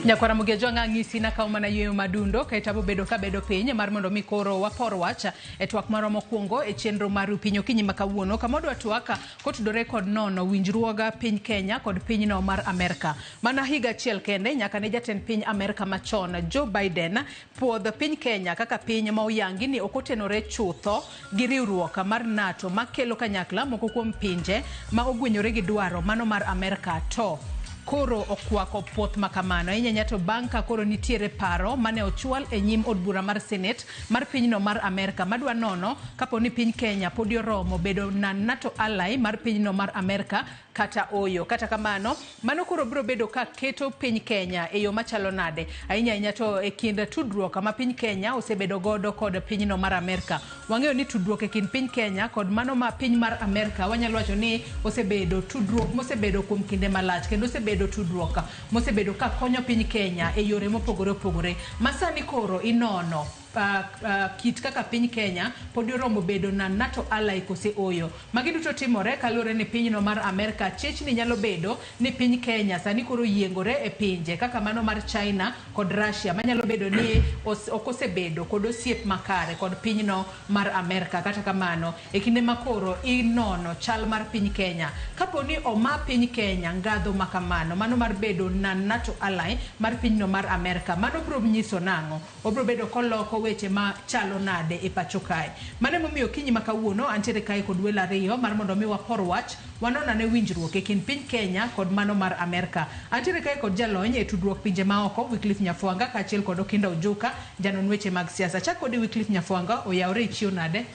Nyakwara Mugejo ng'ang'isi nakawo mana yueyo madundo kaeto abobedo kabedo piny mar mondo mi koro wapor wach e twak marwa mokwongo e chenro mar piny okinyi ma kawuono kama wadwa twak kotudore kod nono winjruog piny Kenya kod pinyno mar Amerka. Mana higa achiel kende nyaka ne jatend piny Amerka machon Joe Biden puodh piny Kenya kaka piny ma oyangi ni ok otenore chutho gi riwruok mar NATO makelo kanyakla moko kuom pinje ma ogwenyore gi dwaro mano mar Amerka to koro okwako puoth ma kamano. Ahinya ahinya to bang' ka koro nitiere paro mane ochwal e nyim od bura mar Senate mar pinyno mar Amerka madwa nono kapo ni piny Kenya podi oromo bedo non NATO ally mar pinyno mar Amerka kata oyo. Kata kamano, mano koro biro bedo ka keto piny Kenya e yo machalo nade? Ahinya ahinya to e kind tudruok ma piny Kenya osebedo godo kod pinyno mar Amerka. Wang'eyo ni tudruok e kind piny Kenya kod mano ma piny mar Amerka wanyalo wacho ni osebedo tudruok mosebedo kuom kinde malach kendo osebedo tudruok mosebedo ka konyo piny Kenya e yore mopogore opogore. Ma sani koro inono kit kaka piny Kenya podi oromo bedo na NATO ally kose oyo. Magi duto timore kaluwore ni pinyno mar Amerka chechni nyalo bedo ni piny Kenya sani koro yiengore e pinje kaka mano mar China kod Russia manyalo bedo ni ok osebedo kod osiep makare kod pinyno mar Amerka. Kata kamano, e kinde ma koro inono chal mar piny Kenya, kapo ni oma piny Kenya ngadho ma kamano, mano mar bedo na NATO ally mar pinyno mar Amerka, mano biro nyiso nang'o? Obiro bedo koloko weche ma chalo nade e pacho kae? Mano emomiyo okinyi ma kawuono antiere kae kod welo ariyo mar mondo mi wapor wach, wanon ane winjruok e kind piny Kenya kod mano mar Amerka. Antiere kae kod jalony e tudruok pinje maoko Wycliffe Nyafwanga kaachiel kod Okinda Ojuka, janon weche mag siasa. Achak kodi Wycliffe Nyafwanga, oyawore ichiew nade?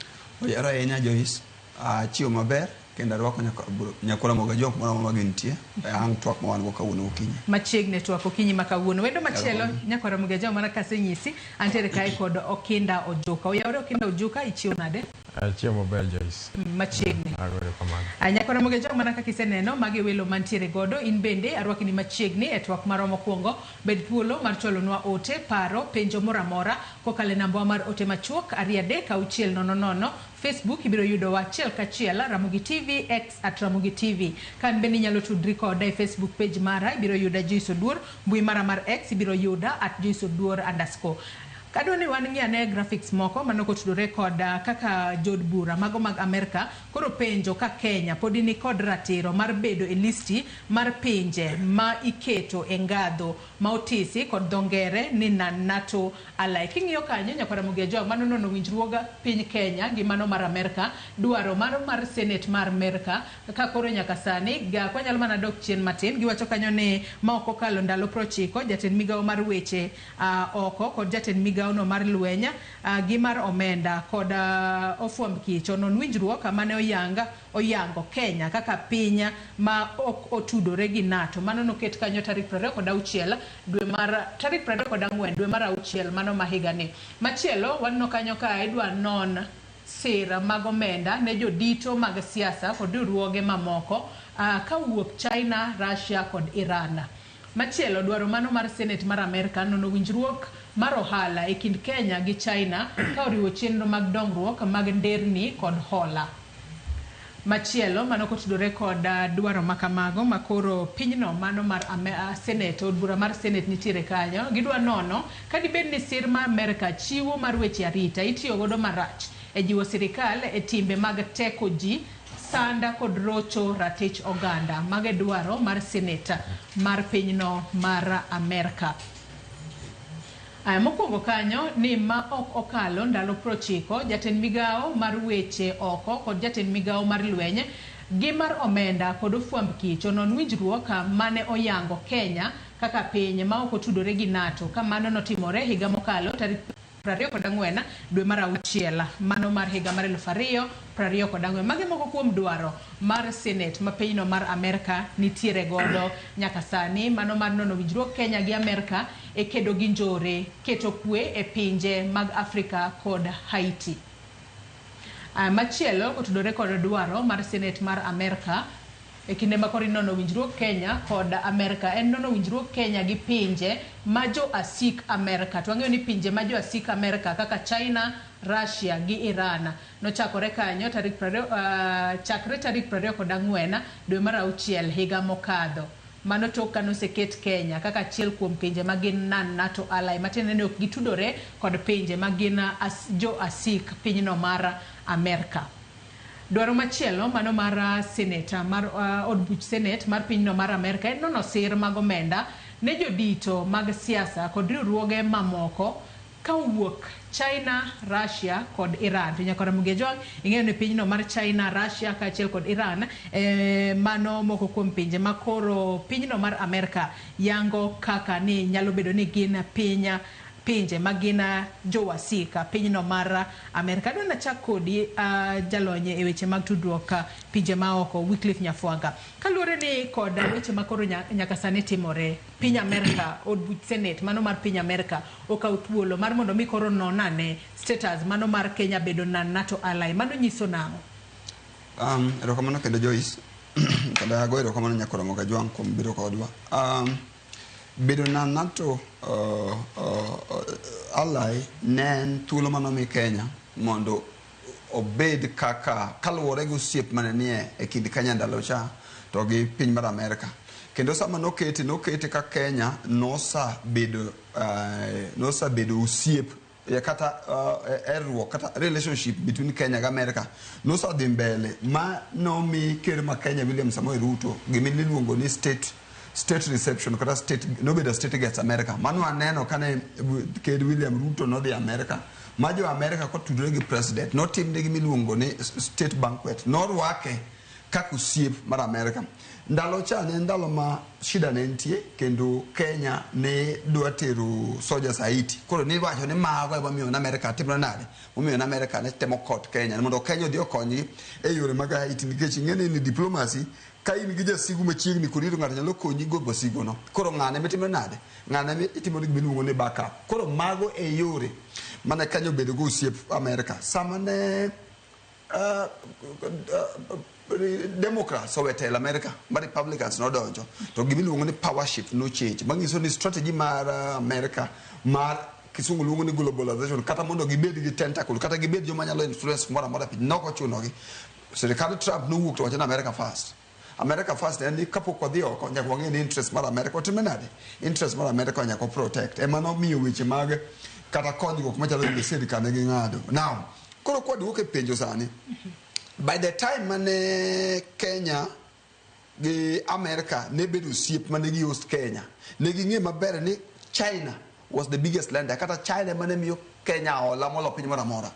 Oyawore ahinya Joyce, achiew maber kendo arwako nyakwara Moga Jok moro amora ma gintie e ang' twak ma wan go kawuono gokinyi. Machiegni e twak okinyi ma kawuono. Wendo machielo nyakwara Moga Jok mana kasenyisi, antiere kae kod Okinda Ojuka. Oyawore Okinda Ojuka, ichiew nade? Achiew maber Joyce. Machiegni. Erokamano. Nyakwara Moga Jok mana kaka iseneno, magi welo mantiere godo, in bende arwaki ni machiegni e twak marwa mokwongo. Bed thuolo mar chwalonwa ote, paro, penjo moro amora kokalo e namba wa mar ote machuok 23600. Facebook ibiro yudowa achiel kachiel Ramogi TV, X at Ramogi TV. Ka in bende inyalo tudri koda e Facebook page mara, ibiro yuda Joyce Oduor, mbui mara mar X ibiro yuda at Joyce Oduor underscore. Kadwa ni wan ng'i ane graphics moko mano kotudore kod kaka jood bura mago mag Amerka koro penjo ka Kenya podi ni kod ratiro mar bedo e listi mar pinje ma iketo e ngadho ma otisi kod dho ngere ni non NATO ally. King'iyo kanyo nyakwara Ramogi Ajwang' mano nono winjruog piny Kenya gi mano mar Amerka, dwaro mano mar Senate mar Amerka ka koro nyaka sani ga kwanyalo mana dok chien matin giwacho kanyo ni ma ok okalo ndalo 90 jatend migawo mar weche oko kod jatend migawo no mar lweny gi mar omenda kod ofwamb kich onon winjruok mane oyango Kenya kaka piny ma ok otudore gi NATO. Mano noket kanyo tarik 26 dwe mar tarik 24 dwe mar auchiel mano ma higani. Machielo waneno kanyo ka idwa non sir mag omenda ne jodito mag siasa kod riwruoge mamoko kawuok China, Russia kod Iran. Machielo dwaro mano mar Senate mar Amerka nono winjruok mar ohala e kind Kenya gi China ka oriwo chenro mag dongruok mag nderni kod hola. Machielo mano kotudore kod dwaro makamago makoro pinyno mano mar Senate, od bura mar Senate nitiere kanyo, gidwa nono ka dibed ni sir ma Amerka chiwo mar weche arita itiyo godo marach e jiwo sirikal e timbe mag teko ji, sanda kod rocho ratich oganda. Mago e dwaro mar Senate mar pinyno mar Amerka. Aya, mokwongo kanyo ni ma ok okalo ndalo 90 jatend migawo mar weche oko kod jatend migawo mar lweny gi mar omenda kod ofwamb kich onon winjruok mane oyango Kenya kaka piny ma ok otudore gi NATO ka mano notimore higa mokalo tarik 24 dwe mar auchiel mano mar higa mar 2024. Magi moko kuom dwaro mar Senate ma pinyno mar Amerka nitiere godo nyaka sani, mano mar nono winjruok Kenya gi Amerka e kedo gi njore, keto kwe e pinje mag Afrika kod Haiti. Machielo kotudore kod dwaro mar Senate mar Amerka e kinde ma koro inono winjruok Kenya kod Amerka en nono winjruok Kenya gi pinje ma jo asik Amerka. To wang'eyo ni pinje ma jo asik Amerka kaka China, Russia gi Iran nochakore kanyo tarik chakre tarik 24 dwe mar auchiel higa mokadho. Mano tok ka noseket Kenya kaka achiel kuom pinje ma gin non-NATO ally, matiende ni ok gitudore kod pinje ma gin jo asik pinyno mar Amerka. Dwaro machielo mano mar seneta mar od buch senet mar pinyno mar Amerka en nono sir mag omenda ne jodito mag siasa kod riwruoge mamoko ka owuok China, Russia kod Iran. To nyaka Ramogi Ajwang', ing'eyo ni pinyno mar China, Russia kaachiel kod Iran mano moko kuom pinje ma koro pinyno mar Amerka yango kaka ni nyalo bedo ni gin pinje ma gin jowasika pinyno mar Amerka. Adwa nachak kodi jalony e weche mag tudruok pinje maoko Wycliffe Nyafwanga. Kaluwore ni kod weche ma koro nyaka sani timore, piny Amerka, od buch Senate mano mar piny Amerka okawo thuolo mar mondo mi koro non ane status mano mar Kenya bedo non-NATO ally. Mano nyiso nang'o? Erokamano kendo Joyce. Kendo ago erokamano nyaka Ramogi Ajwang' kuom biro kodwa. Bedo non-NATO ally ne en thuolo manomi Kenya mondo obed kaka kaluwore gi osiep mane nie e kind Kenya ndalo cha to gi piny mar Amerka. Kendo sama nokete ka Kenya nosabedo osiep kata herruok kata relationship between Kenya gi Amerka nosadhi mbele ma nomi ker ma Kenya William Samoei Ruto gima iluongo ni state reception kata state nobedo state guest America. Mano aneno kane ker William Ruto nodhi America ma jo America kotudore gi president notimne gima iluongo ni state banquet, norwake kaka osiep mar America. Ndalo cha ne en ndalo ma shida ne nitie kendo Kenya ne dwa tero soldiers Haiti. Koro niwacho ni mago ema omiyo America timore nade? Omiyo America ne temo kot Kenya mondo Kenya odhi okonygi e yore mag Haiti nikech ing'e ni diplomacy ka in gi jasigu machiegni kodi to ng'ato nyalo konyi go wasigu no. Koro ng'ane mitimo nade? Ng'ane mitimo gima iluongo ni backup. Koro mago e yore mane Kenya obedo go osiep America. Sama ne Democrats owe telo America ma Republicans nodonjo to gima iluongo ni power shift no change manyiso ni strategy mar America mar kisungu luongo ni globalization kata mondo gibed gi tentacle kata gibed joma nyalo influence kumoro amora e piny nok ochunogi. Sirikand Trump nowuok to wacho ni America first. America first en ni kapok wadhi oko nyaka wang'e ni interest mar America otime nade? Interest mar America nyaka protect. Ema nomiyo weche mag kata konyruok machalo gi sirikal ne ging'ado. Now, koro kwaduoke penjo sani, by the time mane Kenya gi America ne bedo osiep mane gi host Kenya, ne ging'e maber ni China was the biggest lender kata China mane miyo Kenya hola molo piny moro amora.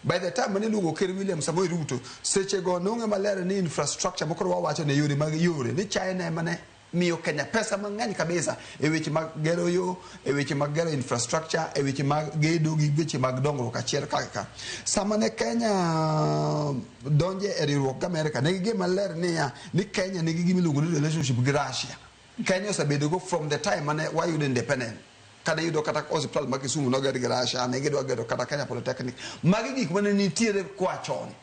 By the time mane iluongo ker William Samoei Ruto, sechego nong'e maler ni infrastructure mokoro wawacho ne yore mag yore ni China ema ne miyo Kenya pesa mang'eny kabisa e weche mag gero yo, e weche mag gero infrastructure, e weche mag gedo gi weche mag dongruok achiel kaka. Sama ne Kenya donje e riwruok gi America, ne ging'e maler niya ni Kenya nigi gima iluongo ni relationship gi Russia. Kenya osebedo go from the time mane wayudo independent. Kane yudo kata hospital ma Kisumu noger gi Russia, ne gidwa gero kata Kenya Polytechnic. Magi gik mane nitiere kwa chon.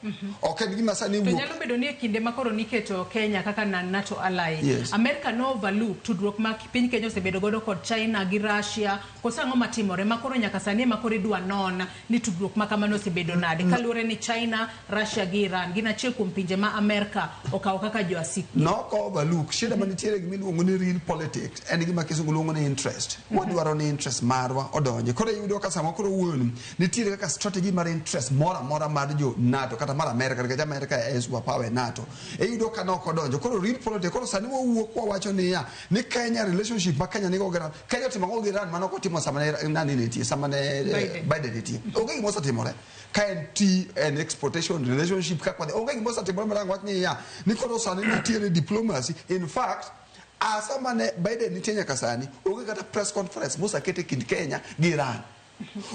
Ok en gima sani To wuok. nyalo bedo ni e kinde ma koro niketo Kenya kaka non-NATO ally, Yes. America no overlook tudruok ma piny Kenya osebedo godo kod China gi Russia, koso ang'o matimore ma koro nyaka sani ema koro idwa non ni tudruok ma kamano osebedo nade kaluwore ni China, Russia gi Iran gin achiel kuom pinje ma Amerika okawo kaka joasik. Nok overlook. Shida manitiere gima iluongo ni real politics en gima kisungu luongo ni interest. Wadwaro ni interest marwa odonje. Koro iyudo ka sama koro wuoyo ni nitiere kaka strategy mar interest moro amora mar jo NATO kata mar America nikech America e super power e NATO. Iyudo ka nok odonjo. Koro real politics koro sani wawuok wawacho niya ni Kenya relationship ma Kenya nigo gi Iran. Kenya otimo ang'o gi Iran mano ok otimo sama ne nani nitie sama ne Biden. Biden nitie. Onge gima osetimore. Ka en tea and exportation relationship kaka wadhi. Onge gima osetimore marang wach niya ni koro sani nitiere diplomacy. In fact, asa mane Biden nitie nyaka sani onge kata press conference moseket e kind Kenya gi Iran.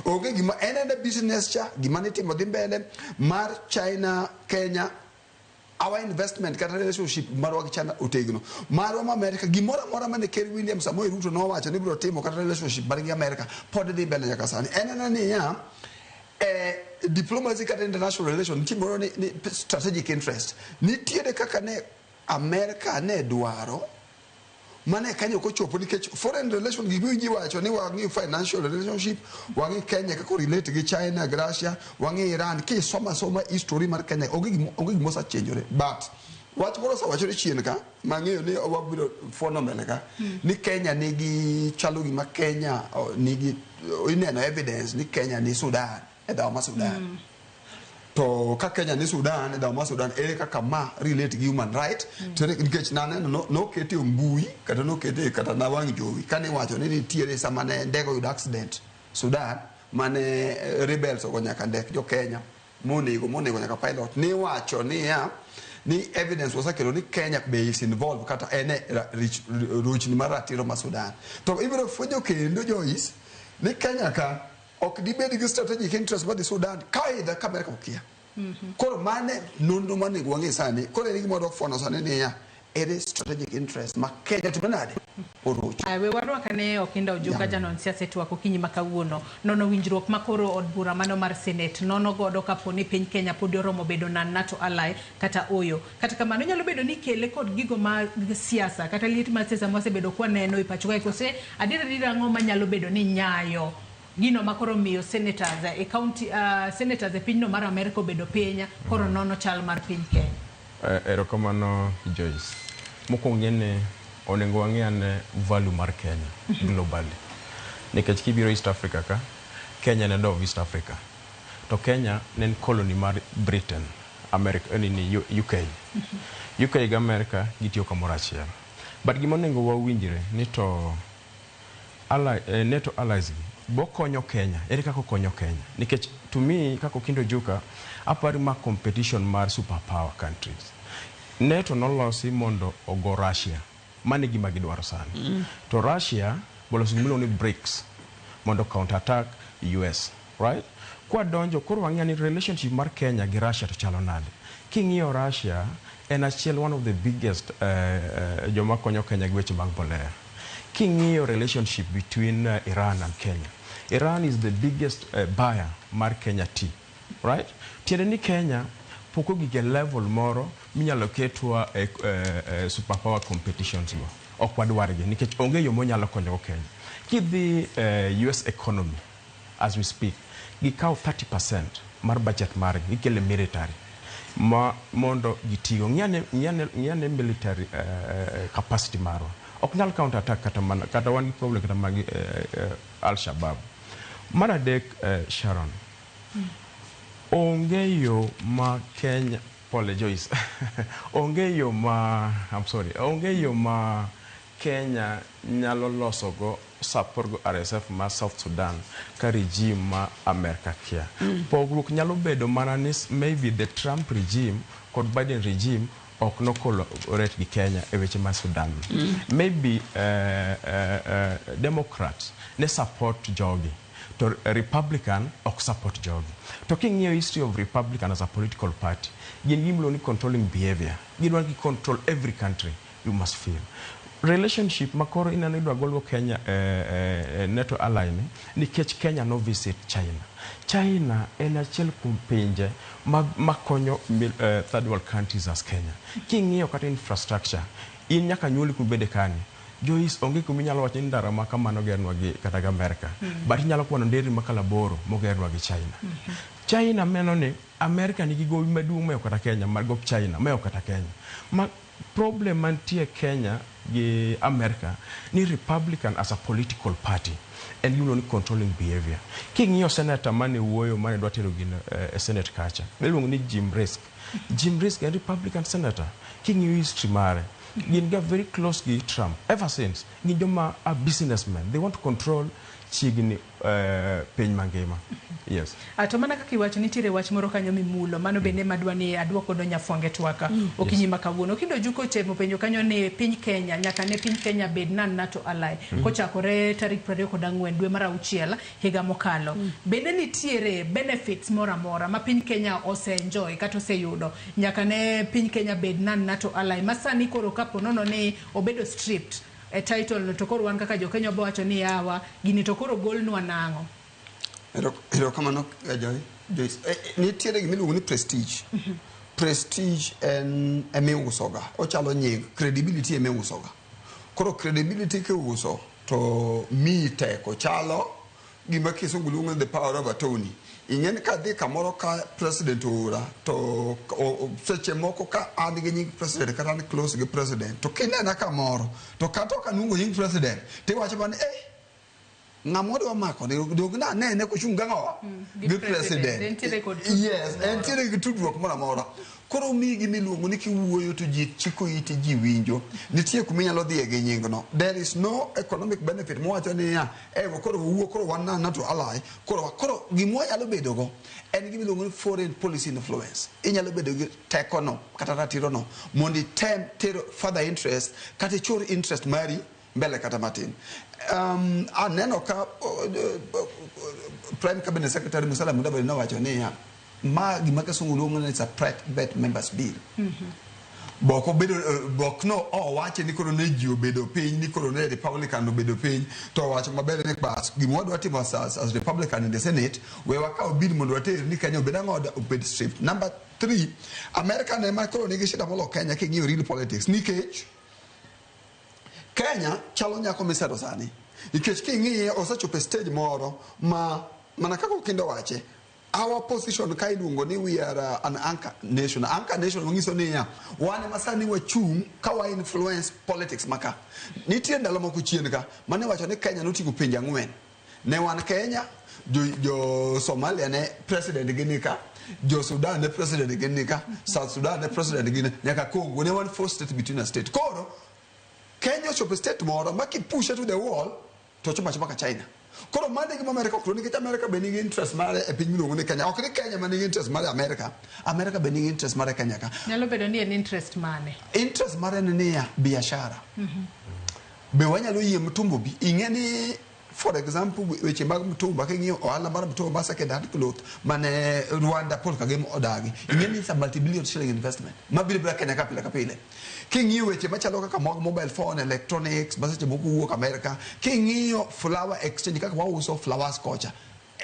Onge gima en ena business cha gima nitimo dhi mbele mar China Kenya our investment kata relationship marwa gi China otegno. Marwa ma America gimoro amora mane ker William Samoei Ruto nowacho ni biro timo kata relationship margi gi America pod dhi mbele nyaka sani. En ena niya diplomacy kata international relation nitie gimoro ni strategic interest. Nitiere kaka ne America ne dwaro mane Kenya ok ochopo nikech foreign relation gik miwinji wacho ni wang'i financial relationship, wang'i Kenya kaka relate gi China gi Russia, wang'i Iran. Kisoma soma history mar Kenya onge gima osechangeore. But Wach moro osewachore chien ka mang'eyo ni wabiro fuono mbele ka ni Kenya nigi chalo gima Kenya nigi ineno evidence ni Kenya ni Sudan e dhawo ma Sudan. To ka Kenya ni Sudan e dhawo ma Sudan, ere kaka ma relate gi human right? To nikech naneno nokete e mbui kata nokete kata na wang' jowi kane iwacho ni nitiere sama ne ndege oyudo accident Sudan mane rebels ogo nyaka ndek jo Kenya monego nyaka pilot, niwacho niya ni evidence osekelo ni Kenya be is involved kata en e rochni mar ratiro ma Sudan. To ibiro fwenyo kendo, Joyce, ni Kenya ka ok dibed gi strategic interest madhi Sudan ka either ka Amerika okia. Koro mane nonro manego wang'e sani. Koro en gima wadwa fwano sani niya ere strategic interest ma Kenya timo nade orocho. Aya, we warwak ane Okinda Ojuka, janon siasa e twak okinyi ma kawuono. Nono winjruok ma koro od bura mano mar Senate nono godo kapo ni piny Kenya podi oromo bedo non NATO ally kata oyo. Kata kamano nyalo bedo ni kele kod gigo mag siasa kata liet mar siasa mwasebedo kwaneno e pacho kae, kose adier adier ang'o manyalo bedo ni nyayo gino ma koro miyo senators e county, senators e pinyno mar Amerika obedo piny koro nono chal mar piny Kenya? Erokamano Joyce. Mokwongo ng'e onego wang'e ane value mar Kenya globally. Nikech kibiro East Africa ka, Kenya ne of East Africa. To Kenya ne en colony mar Britain, America, nini, UK. UK gi America gitiyo kamoro achiel. But gima onego wawinjre ni to ally, NATO allies gi bokonyo Kenya, ere kaka okonyo Kenya? Nikech to me, kaka Okindo Ojuka, aparo ma competition mar superpower countries. NATO nolosi mondo ogo Russia. Mano e gima gidwaro sani. To Russia boloso gimiluongo ni BRICS mondo counter attack US, right? Kwadonjo koro wang'eyo ni relationship mar Kenya gi Russia to chalo nade. King'iyo Russia en achiel one of the biggest joma konyo Kenya gi weche mag mbolea. King'iyo relationship between Iran and Kenya, Iran is the biggest buyer mar Kenya tea, right? Tiende ni Kenya pok ogik e level moro minyalo ketwa e superpower competitions go. Ok wadwargi nikech onge yo monyalo konyogo Kenya. Kidhi US economy as we speak, gikawo 30% mar budget margi gikele military ma mondo gitigo. Ng'iyane military capacity marwa. Ok nyal counter attack kata mana kata wan gi problem kata mag Al Shabaab. Mar adek, Sharon, onge yo ma Kenya, pole Joyce, onge yo ma, I'm sorry, onge yo ma Kenya nyalo losogo support go RSF ma South Sudan ka regime ma Amerika kia. Pogruok nyalo bedo mana ni maybe the Trump regime kod Biden regime ok no collaborate gi Kenya e weche mar Sudan. Maybe Democrats ne support jogi to Republican ok support jogi. To king'iyo history of Republican as a political party, gin gimiluongo ni controlling behavior. Gidwa gi control every country, you must feel. Relationship makoro ineno idwa golgo Kenya NATO ally ni nikech Kenya no visit China. China en achiel kuom pinje makonyo third world countries as Kenya. King'iyo kata infrastructure, in nyaka nyuoli kumibede kani. Joyce, onge kuma inyalo wacho ni ndara ma kamano gernwa gi kata gi Amerika. But inyalo kwano nderni mokalo 8 mogernwa gi China. China meno ni Amerika nigi gowi maduong' mohewo kata Kenya, mar gop China mohewo kata Kenya. Ma problem mantie Kenya gi Amerika ni Republican as a political party en gimiluongo ni controlling behavior. King'iyo senator mane wuoyo mane dwa tero gino e Senate kacha, iluongo ni Jim Risch. Jim Risch en Republican senator. King'iyo history mare, gin ga very close gi Trump ever since. Gin joma are businessmen. They want to control chiegni piny mangima. Yes. To mana kaka iwacho, nitiere wach moro kanyo mimulo mano bende madwa ni aduok godo nyafwange twaka okinyi ma kawuono. Okindo Ojuka otemo penjo kanyo ni piny Kenya nyaka ne piny Kenya bed non NATO ally kochakore tarik 24 dwe mar auchiel higa mokalo. Bende nitiere benefits moro amora ma piny Kenya ose enjoy kata oseyudo nyaka ne piny Kenya bed non NATO ally ma sani koro kapo nono ni obedo stripped e title no, to koro wan kaka jo Kenya wacho ni yawa gini to koro golnwa nang'o? Erokamano, Joyce. Nitiere gima iluongo ni prestige. Prestige en emiusoga. Ochalo nying. Credibility emiusoga. Koro credibility kiuso to miyi teko. Chalo gima kisungu luongo ni the power of attorney. Ing'eni kadhi kamoro ka president oora to seche moko ka an gi nying president kata an close gi president to kinena kamoro to kata ok aluongo nying president tiwacho mana eh, ng'ama odwa mako ni dog nanene kochung' gang'o gi gi president. president. Entiere kod tudruok Yes, moro. entiere gi tudruok moro amora. Koro miyi gimiluongo ni kiwuoyo to ji chiko iti, ji winjo. Nitie kuma inyalo dhiye gi nyingno. There is no economic benefit mowacho niya, ewo koro wawuo, koro wan na NATO ally, koro gima wanyalo bedo go en gima iluongo ni foreign policy influence. Inyalo bedo gi tekono kata ratirono mondo item tero further interest kata ichor interest mari mbele kata matin. Aneno ka Prime Cabinet Secretary Musalia Mudavadi nowacho niya, ma gima kisungu luongo ni it's a private members bill. Bok obedo bok no owache ni koro ne ji obedo piny, ni koro ne Republican obedo piny to owacho maber ni bas gima wadwa timo as Republican in the Senate, we wakaw bill mondo water ni Kenya obed ang'o, obed stripped. Number three, America ne ma koro nigi shida molo Kenya king'iyo real politics, nikech Kenya chalo nyako misero sani, nikech king'iye osechopo e stage moro ma mana kaka Okindo wache, our position ka iluongo ni we are an anchor nation. Anchor nation manyiso niya, wan ema sani wachung' ka wa influence politics maka. Nitie ndalo moko chien ka mane wacho ni Kenya noting'o pinje ang'wen. Ne wan Kenya, jo Somalia ne president gi nika, jo Sudan ne president gi nika, South Sudan ne president gi nyaka Congo. Ne wan four state between a state. Koro Kenya ochopo e state moro ma kipushe to the wall to chopo achopa ka China. Koro mano e gima America ok dwar, nikech America be nigi interest mare e piny miluongo ni Kenya. Ok ni Kenya ma nigi interest mare America, America be nigi interest mare Kenya ka. Nyalo bedo ni en interest mane? Interest mare en niya, biashara. Be wanyalo yie mtumba obi? Ing'e ni, for example, weche mag mtumba, king'iyo ohala mar mtumba, second hand cloth mane Rwanda Paul Kagame odagi, ing'e ni it's a multi-billion shilling investment mabiro biro Kenya ka pile ka pile. King'iyo weche machalo kaka mag mobile phone, electronics ma seche moko wuok America, king'iyo flower exchange kaka wauso flowers kocha,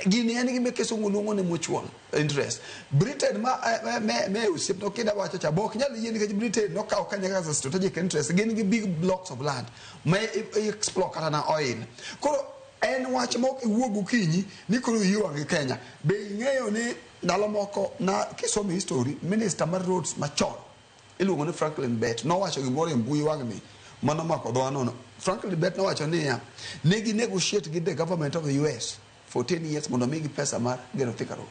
gini en gima kisungu luongo ni mutual interest. Britain ma me osiep no kida wacho cha bok nyal yie, nikech Britain nokawo Kenya kaka strategic interest. Gin gi big blocks of land ma i explore kata na oil. Koro en wach mok iwuog gokinyi ni koro iywak gi Kenya. Be ing'eyo ni ndalo moko na kisomo history, minister mar roads machon iluongo ni Franklin Bett nowacho gimoro e mbui wang'ni mano mako dhowa nono. Franklin Bett nowacho niya, ne gi negotiate gi the government of the US for 10 years mondo migi pesa mar gero Thika Road.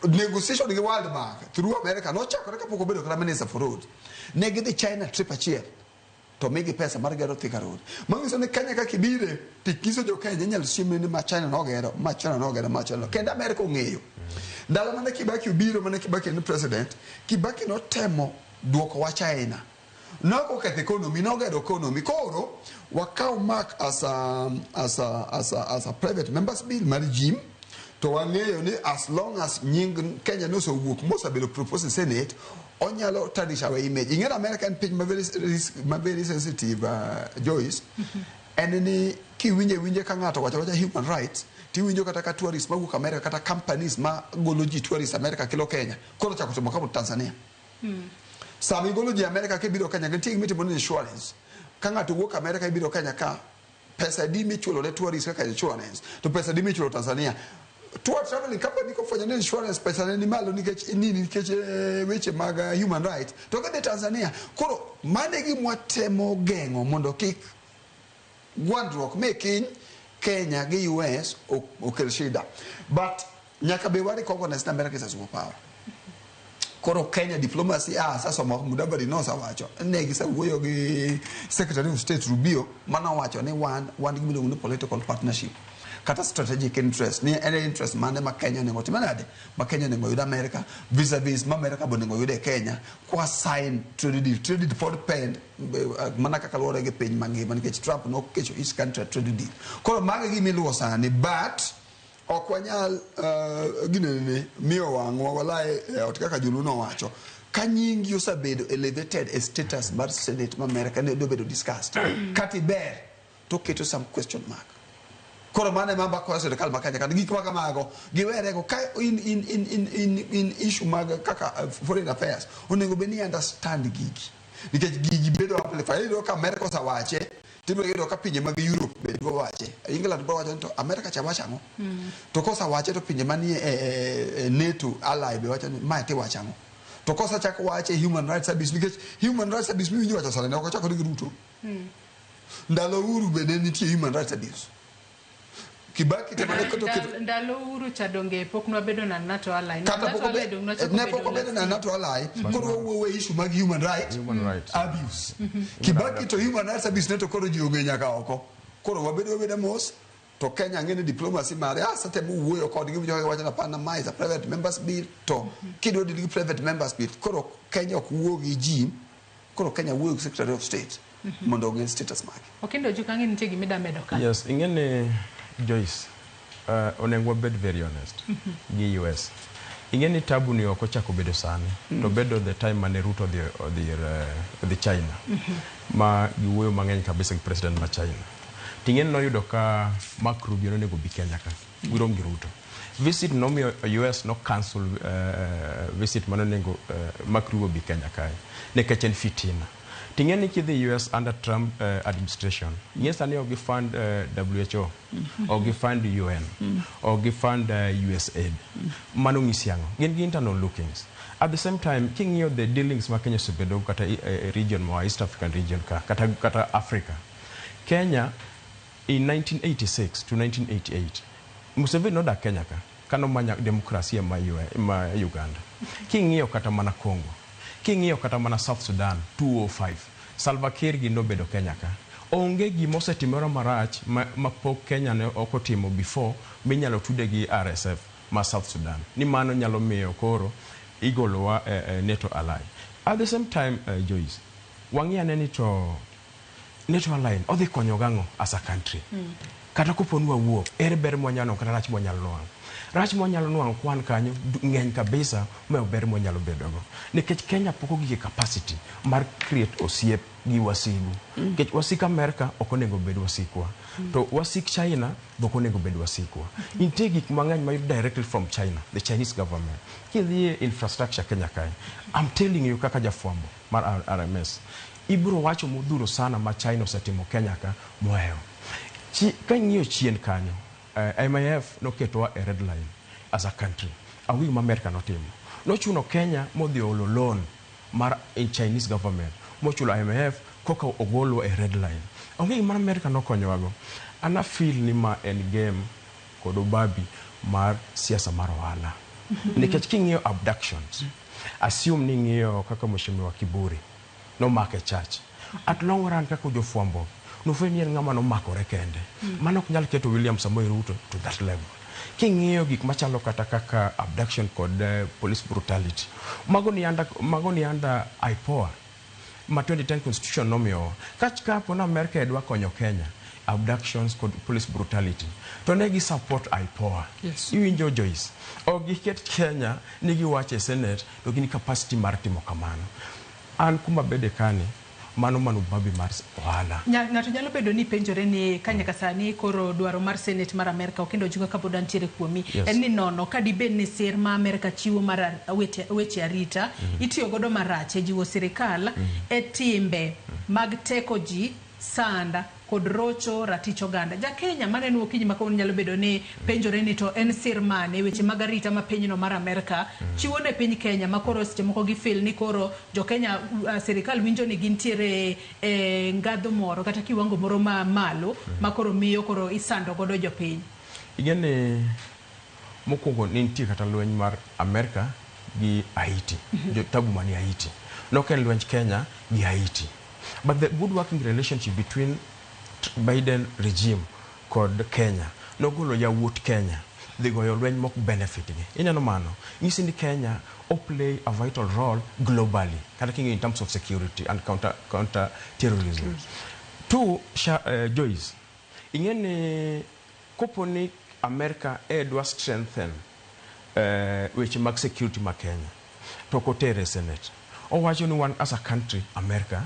Negotiation gi World Bank through America nochakore kapok obedo kata minister for roads. Ne gidhi China trip achiel to migi pesa mar gero Thika Road. Manyiso ni Kenya kaka ibire tikiso jo Kenya inyalo siemni ni ma China nogero, ma China nogero, ma China. Kendo America ong'eyo. Ndalo mane Kibaki obiro, mane Kibaki en president, Kibaki notemo duoko wa China. Nok oketho economy, nogero economy. Koro wakaw mark as a private members bill mar Jim, to wang'eyo ni as long as nying Kenya nosewuok mosebedo proposed in Senate, onyalo tarnish our image. Ing'eyo America en piny ma very, ma very sensitive, Joyce. En ni kiwinje winje ka ng'ato wacho wacha human rights, tiwinjo kata ka tourists mawuok America kata companies ma golo ji tourists America kelo Kenya koro chako timo kama Tanzania. Sama igolo ji America kibiro Kenya, nitie gima itimo ni insurance. Ka ng'ato wuok America ibiro Kenya ka, pesa di michulo ne tourist kaka insurance to pesa di michulo Tanzania. Tour traveling company kofwenyo ni insurance pesa ne ni malo nikech nini, nikech weche mag human rights, to gidhi Tanzania. Koro mano e gima watemo geng'o mondo kik gwandruok me kiny Kenya gi US okel shida. But nyaka be wa recognize ni America is a superpower. Koro Kenya diplomacy, sasa Mudavadi nosewacho ne gisewuoyo gi Secretary of State Rubio manowacho ni wan gi miluongo ni political partnership kata strategic interest, ni en interest mane ma Kenya onego time nade, ma Kenya onego yud America vis-a-vis ma America be onego yud e Kenya kwa sign trade deal. Trade deal pod pend mana kaka luwore gi piny mangima, nikech Trump nokecho each country a trade deal. Koro mago e gima iluwo sani, but ok wanyal ginene miyo wang'wa walae e ot kaka Joluo nowacho ka nyingi osebedo elevated e status mar Senate ma America ne obedo discussed kata iber to keto some question mark. Koro mano ema mbako sirikal ma Kenya kata gik ma kamago giwerego ka in issue mag kaka foreign affairs onego bed ni understand gigi, nikech gigi bedo amplified. Iyudo ka America osewache. Tibiro yudo ka pinje mag Europe be dwa wache. England biro wacho ni to America cha wacho ang'o? To kosewache to pinje manie e NATO ally be wacho ni mae tiwacho ang'o? To kosechak wache human rights abuse, nikech human rights abuse miwinjo wacho sani ne ok ochakore gi Ruto. Ndalo Uhuru be ne nitie human rights abuse. Kibaki tema ne keto Ndalo Uhuru cha donge pok nwabedo na NATO ally. Kata NATO pok ally obe- dong nwachako ne bedo pok obedo na last NATO ally. Koro wawuoyo e issue mag human right Human rights. abuse. Kibaki to human rights abuse ne to koro ji ong'e nyaka oko. Koro wabedo wabeda mos to Kenya ng'e ni diplomacy mare asetemo wuoyo kodgi winjo kaka giwacho ni hapana, ma is a private members bill, to kidwa deal gi private members bill, koro Kenya ok wuo gi ji, koro Kenya wuoyo gi Secretary of State mondo ong'e status mage. Okindo Ojuka, ang'e nitie gima medo ka. Yes, ing'e ni Joyce, onego wabed very honest gi US. Ing'e ni tabu ni ok ochako bedo sani, to bedo the time mane Ruto odhi China, ma giwuoyo mang'eny kabisa gi president ma China. Ting'e ni noyudo ka Mark Rubio nonego bi Kenya ka, girom gi Ruto. Visit nomiyo US no cancel visit manonego Mark Rubio bi Kenya kae, nikech en fitina. Ting'e ni kidhi US under Trump administration, ing'e sani ok gifund WHO, ok gifund UN, ok gifund USAID. Mano ng'isi ang'o? Gin gi internal lookings. At the same time, king'iyo the dealings ma Kenya osebedo kata e region ma East African region ka, kata Africa. Kenya in 1986 to 1988, Museveni nodak Kenya ka, kanomanya demokrasia ma Uganda. King'iyo kata mana Congo, king'iyo kata mana South Sudan 2005, Salva Kiir gi nobedo Kenya ka. Onge gima osetimore marach ma pok Kenya ne ok otimo before minyalo tude gi RSF ma South Sudan. Ni mano nyalo miyo koro igolowa e NATO ally. At the same time, Joyce, wang'i ane ni to NATO ally odhi konyo gang'o as a country? Kata kopo ni wawuok, ere ber mwanyalo kata rach mwanyalo nwang'o? Rach mwanyalo nwang'o kwan kanyo ng'eny kabisa mohewo ber mwanyalo bedogo. Nikech Kenya pok ogik e capacity mar create osiep gi wasigu. Nikech wasik Amerika ok onego bed wasikwa. To wasik China be ok onego bed wasikwa. Nitie gik mang'eny mayud directly from China, the Chinese government. Kidhi e infrastructure Kenya kae, I'm telling you kaka jafwambo mar RMS, ibiro wacho modhuro sana ma China osetimo Kenya ka mohewo. Ka ing'iyo chien kanyo, IMF noketowa e red line as a country. Ang'o gima Amerika notimo? Nochuno Kenya modhi olo loan mar in Chinese government, mochulo IMF koka ogolwa e red line. Onge gima Amerika nokonyowago. An a feel ni ma en game kod ubabi mar siasa mar ohala. Nikech king'iyo abductions, assume ni ing'iyo kaka Mheshimiwa Kiburi nomake church. At long run kaka jofwambo, nofwenyo ni en ng'ama nomakore kende. Mano ok nyal keto William Samoei Ruto to that level. King'iyo gik machalo kata kaka abduction kod police brutality, mago ni under IPOA ma 2010 constitution nomiyowa. Kapo na Amerika dwa konyo Kenya, abductions kod police brutality, to ne gi support IPOA. Iwinjo Joyce, ok giket Kenya ni giwacho e Senate to gin capacity mar timo kamano. An kuma bede kani, mano ubabi mar ohala. Ng'ato nyalo bedo ni penjore ni ka nyaka sani koro dwaro mar Senate mar Amerika, Okindo Ojuka, kapod antiere kuomi, en ni nono ka dibed ni sir ma Amerika chiwo mar weche arita itiyo godo marach e jiwo sirikal e timbe mag teko ji, sanda kod rocho ratich oganda. Ja Kenya maneno okinyi ma kawuono nyalo bedo ni penjore ni to en sir mane weche mag arita ma pinyno mar Amerika chiwo ne piny Kenya, ma koro seche moko gifeel ni koro jo Kenya, sirikal winjo ni gintiere e ngadho moro kata kiwango moro ma malo ma koro miyo koro isando godo jopiny. Ing'e ni mokwongo ne nitie kata lweny mar Amerika gi Haiti, jo tabu mani Haiti. Nok en lwenj Kenya gi Haiti. But the good working relationship between Biden regime kod Kenya nogolo yawuot Kenya dhi goyo lweny mok benefit gi. Ineno mano? Nyisi ni Kenya o play a vital role globally, kata king'iyo in terms of security and counter terrorism. Two, Joyce, ing'e ni kopo ni America e dwa strengthen weche mag security ma Kenya to ok otere e Senate. Owacho ni wan as a country, America,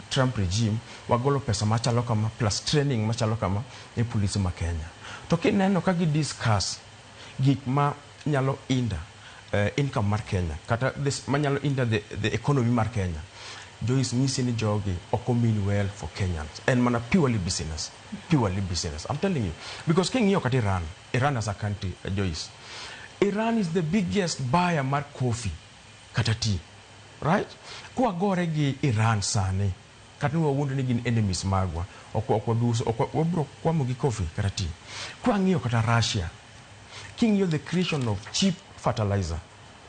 Trump regime, wagolo pesa machalo kama plus training machalo kama e polisi ma Kenya. To kineno ka gi discuss gik ma nyalo hinder income mar Kenya kata this, manyalo hinder the economy mar Kenya. Joyce nyisi ni jogi ok mean well for Kenyans. En mana purely business. Purely business. I'm telling you. Because king'iyo kata Iran, Iran as a country, Joyce, Iran is the biggest buyer mar coffee kata tea. Right? Kwagore gi Iran sani, kata ni wawuondo ni gin enemies magwa, ok wabi uso, ok wabro kwamo gi coffee kata tea. Kwang'iyo kata Russia, king'iyo the creation of cheap fertilizer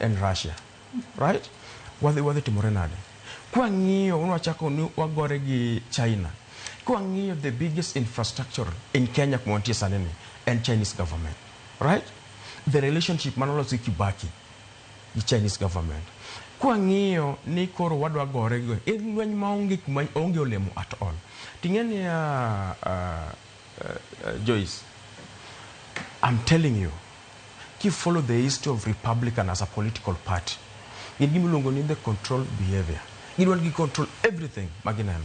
in Russia, right? Wadhi timore nade? Kwang'iyo nwachako ni wagore gi China. Kwang'iyo the biggest infrastructure in Kenya kuma wantie sani ni en Chinese government, right? The relationship manolos gi Kibaki gi Chinese government. Kwang'iyo ni koro wadwa gore gi en lweny maonge kuma onge olemo at all. Ting'e niya Joyce, I'm telling you, ki follow the history of Republican as a political party, gin gimiluongo ni the control behavior. Gidwa ni gi control everything magineno.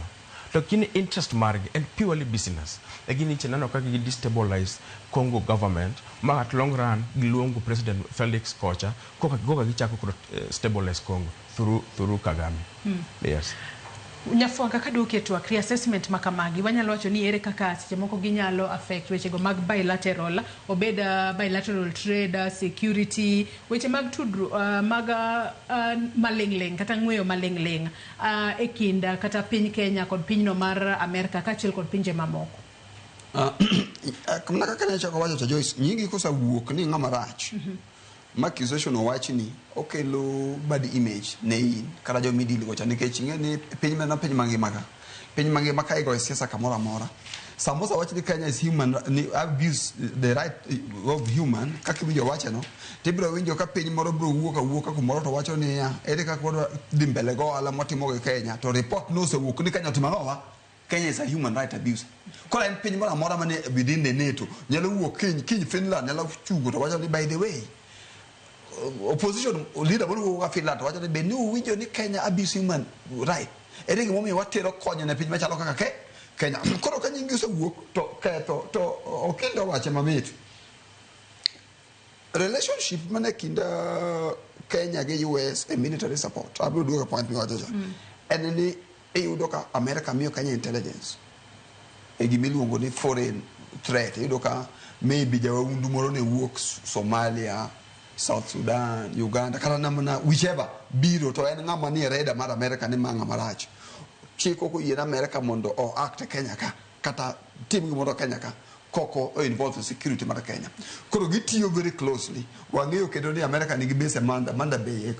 To kini interest margi en purely business. E gini neno kaka gi destabilize Congo government ma at long run giluongo President Felix kocha koka gichako koro stabilize Congo through Kagame. Yes. Nyafwanga kaduoki e twak reassessment ma kamagi wanyalo wacho ni ere kaka seche moko ginyalo affect wechego mag bilateral obed bilateral trade, security, weche mag tudru mag maling'ling' kata ng'weyo maling'ling' e kind kata piny Kenya kod pinyno mar Amerka kaachiel kod pinje mamoko. Mana kaka ne achako wacho cha Joyce, nyingi kosewuok ni ng'ama rach ma accusation owachni okelo bad image ne in kata joma idil go cha nikech ing'e ni piny mana piny mangima ka piny mangima ka igoyo siasa kamoro amora samoro wach ni Kenya is human ni abuse the right of human kaka iwinjo wache no tibiro winjo ka piny moro biro wuok awuoka kumoro to wacho niya ere kaka wadwa dhi mbele go ohala mwatimo gi Kenya to report nosewuok ni Kenya otimo ang'owa Kenya is a human right abuser. Koro en piny moro amora mane within the NATO nyalo wuok kiny kiny Finland nyalo chungo to wacho ni by the way opposition leader moro wuok ka Finland to wacho ni be ni uwinjo ni Kenya abuse human right ere gimomiyo watero kony ne piny machalo kaka ke Kenya koro ka nyingi osewuok to ketho to Okindo wache mamit relationship mane kind Kenya gi US e military support abiro duogo e point miwacho cha en ni iyudo ka America miyo Kenya intelligence e gimiluongo ni foreign threat iyudo ka maybe jawaundu moro ne wuok Somalia South Sudan Uganda kata namna whichever biro to en ng'ama nie radar mar America ni ma ng'ama rach chik ok oyie ne America mondo o act e Kenya ka kata tim gimoro Kenya ka koko o involve security mar Kenya koro gitiyo very closely wang'eyo kendo ni America nigi base e Manda Bay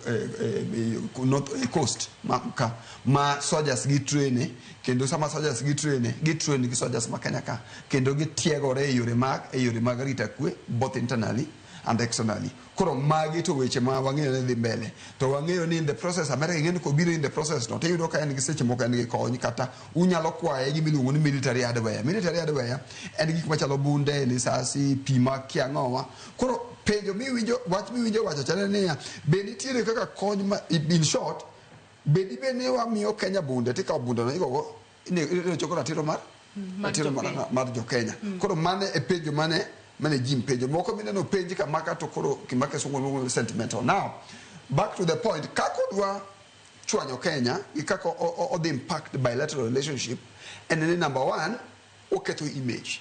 north coast ma, ka ma soldiers gi train kendo sama soldiers gi train gi train gi soldiers ma Kenya ka kendo gitiegore e yore mag rita kwe both internally and externally koro magi to weche ma wang'eyo ni dhi mbele to wang'eyo ni in the process America ing'e ni kobiro in the process no tiyudo ka en gi seche moko en gi kony kata unyalo kwaye gimiluongo ni military hardware. Military hardware en gik machalo bunde lisasi pi ma kia ng'owa koro penjo miwinjo wach miwinjo wacho chane niya be nitiere kaka kony ma in short be dibed ni wamiyo Kenya bunde tikawo bunde no igogo ine choko ratiro mar Mar ratiro mar, jopiny. mar jo Kenya koro mane e penjo mane Jim penjo moko mineno penj kamaka to koro gima kisungu luongo ni sentimental. Now back to the point kaka odwa chwanyo Kenya gi kaka odhi impact bilateral relationship en ni number one oketho image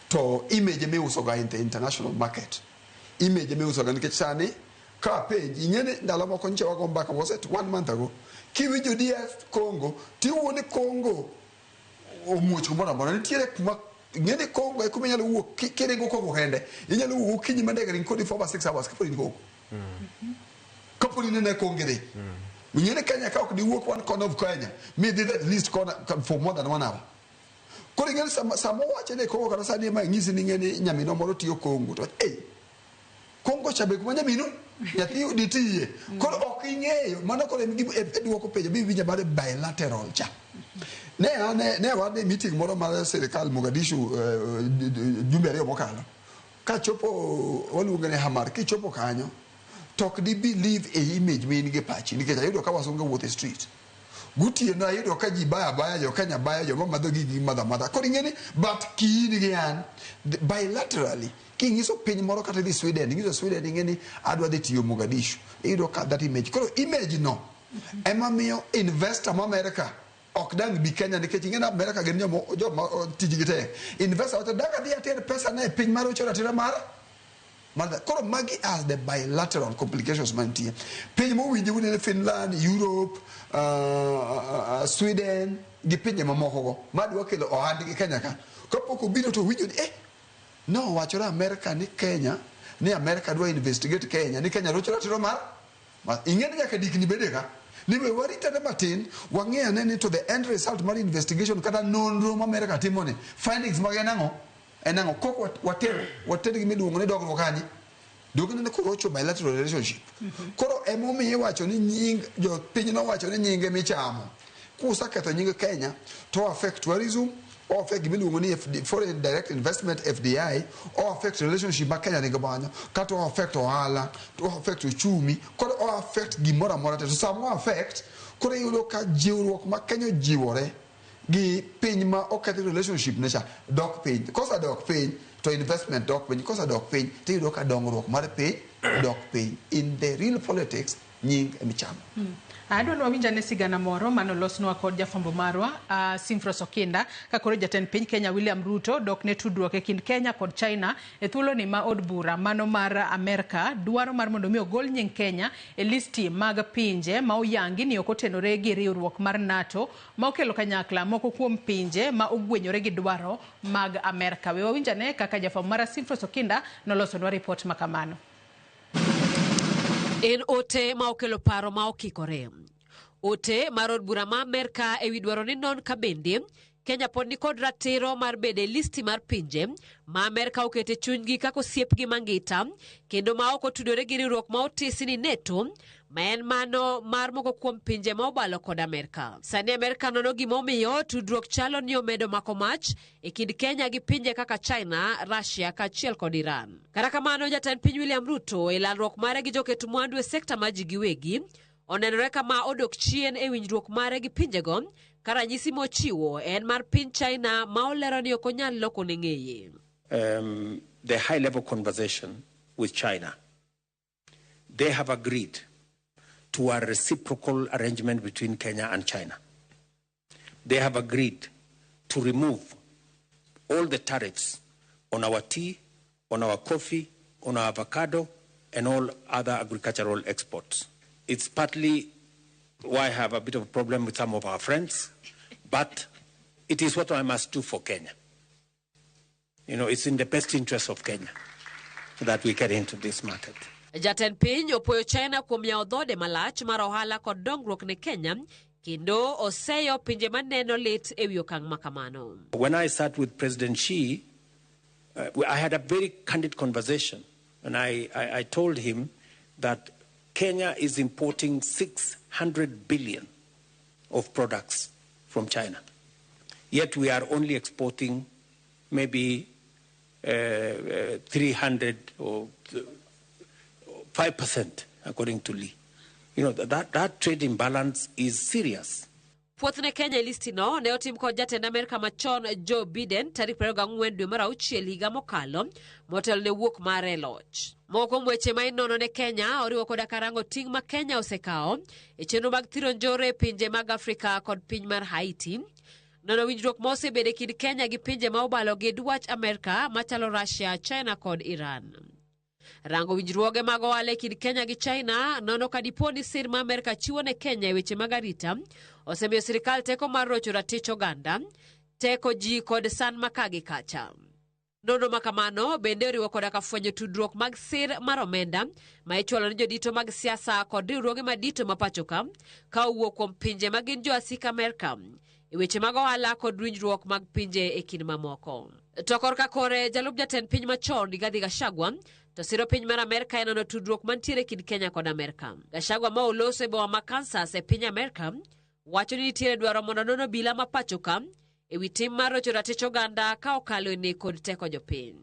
to image miuso ga in the international market image miuso ga nikech sani ka penj ing'e ni ndalo moko nyicha wago mbaka was it one month ago kiwinjo DR Congo tiwuo ni Congo omuoch kumoro amora nitiere kuma ing'e ni Congo e kuma inyalo wuok kiringo Congo kende inyalo wuok okinyi ma ndege ring kodi 4 or 6 hours kapod in Congo kapod in e Congo idhi ing'e ni Kenya ka ok diwuok one corner of Kenya mi dhi at least corner for more than one hour koro ing'e ni sama owacho ni Congo kata sani ema ng'isi ni ing'e ni nyaminwa moro tiyo Congo to ei Congo cha be kuma nyaminu nyathi ditiye koro ok ing'eyo mano koro en gima e duoko penjo miwinjo mar bilateral cha ne ane ne wan e meeting moro mar sirikal Mogadishu jumbe 2 mokalo kachopo waluonge ni Hamar kichopo kanyo to ok di believe e image ma in gi pachi nikech ayudo ka wasunge wuotho e street gotieno ayudo ka ji baya baya jo Kenya baya joma madho gigi madho amadha koro ing'e ni but kiin gi an bilaterally king'iso piny moro kata idhi Sweden ing'iso Sweden ing'e ni adwa dhi tiyo Mogadishu iyudo ka that image koro image no Ema miyo investor ma America ok dang' bi Kenya nikech ing'e ni America gin joma tijgi tek. Investor wacho dak adhi ater pesa na e piny mar rocho ratiro mar koro magi are the bilateral complications mantie. Piny mowinji unene Finland, Europe, Sweden gi pinje mamoko go madwa kelo ohandgi Kenya ka. Kapok obiro to winjo ni nowachore America ni Kenya ni America dwa investigate Kenya ni Kenya rocho ratiro mar ing'e ni nyaka dikni bede ka ni we warit ane matin wang'e ane ni to the end result mar investigation kata nonro ma America timo ni findings mage en ang'o en ang'o kok water gi miluongo ni dongruok kanye dong nene korocho bilateral relationship. Koro emomiyo iwacho ni nying jopiny nowacho ni nyinge michamo kuseketho nying Kenya to affect tourism, o affect gimiluongo ni FD, foreign direct investment FDI, o affect relationship ma Kenya nigo banyo, kata o affect ohala, to o affect uchumi, koro o affect gimoro amora te. To sama o affect, koro iyudo ka jiwruok ma Kenya ojiwore gi piny ma oketh relationship ne cha dok piny. Kosedok piny to investment dok piny, kosedok piny to iyudo ka dongruok mar piny dok piny. In the real politics, nying emichamo. Adwa ni wawinj ane sigana moro manolosnwa kod jafwambo marwa Simfros Okinda ka koro jatend piny Kenya William Ruto dok ne tudruok e kind Kenya kod China e thuoloni ma od bura mano mar Amerka dwaro mar mondo mi ogol nying Kenya e listi mag pinje ma oyangi ni ok otenore gi riwruok mar NATO ma okelo kanyakla moko kuom pinje ma ogwenyore gi dwaro mag Amerka. We wawinj ane kaka jafwambo marwa Simfros Okinda nolosonwa ripot ma kamano. En ote ma okelo paro ma okikore. Ote mar od bura ma Amerka ewi dwaro ni non ka bende Kenya pod nikod ratiro mar bedo e listi mar pinje ma Amerka okete chunygi kaka osiepgi mangita kendo ma ok otudore gi riwruok ma otisi ni NATO ma en mano mar moko kuom pinje ma obalo kod Amerka. Sani Amerka nono gimomiyo tudruok chalo ni omedo mako mach e kind Kenya gi pinje kaka China, Russia kaachiel kod Iran. Kata kamano, jatend piny William Ruto e lalruok mare gi joket mwandu e sekta mar ji giwegi onenore kama odok chien e winjruok mare gi pinjego ka ranyisi mochiwo en mar piny China ma olero ni ok onyal loko ne ng'eye. The high level conversation with China, they have agreed to a reciprocal arrangement between Kenya and China. They have agreed to remove all the tariffs on our tea, on our coffee, on our avocado, and all other agricultural exports. It's partly why I have a bit of a problem with some of our friends, but it is what I must do for Kenya. You know, it's in the best interest of Kenya that we get into this market. Jatend piny opoyo China kuom yawo dhode malach mar ohala kod dongruok ne Kenya kendo oseyo pinje maneno lit ewi okang' ma kamano. When I sat with President Xi, I had a very candid conversation, and I told him that Kenya is importing 600 billion of products from China. Yet we are only exporting maybe 300 or 5%, according to Lee. You know, that trade imbalance is serious. Puoth ne Kenya e listino ne otim kod jatend Amerka machon Joe Biden tarik 24 dwe mar auchiel higa mokalo motelo ne wuok mare e loch. Moko kuom weche ma inono ne Kenya oriwo koda karango ting' ma Kenya osekawo e chenro mag thiro njore e pinje mag Afrika kod piny mar Haiti. Nono winjruok ma osebedo e kind Kenya gi pinje ma obalo gi dwach Amerka machalo Russia, China kod Iran. Rango winjruoge mag ohala e kind Kenya gi China nono ka dipo ni sir ma Amerka chiwo ne Kenya e weche mag arita osemiyo sirikal teko mar rocho ratich oganda, teko ji kod san ma ka gi kacha. Nonro ma kamano bende oriwo koda ka fwenyo tudruok mag sir mar omenda ma ichwalo ne jodito mag siasa kod riwruoge madito ma pacho ka ka owuok kuom pinje ma gin joasik Amerka e weche mag ohala kod winjruok mag pinje e kind mamoko. To korka kore jalup jatend piny machon Rigathi Gachagua to siro piny mar Amerka e nono tudruok mantiere e kind Kenya kod Amerka. Gachagua ma oloso e boma ma Kansas e piny Amerka wacho ni nitiere dwaro mondo nono obila ma pacho ka ewi tim mar rocho ratich oganda ka okalo e nek kod teko jopiny.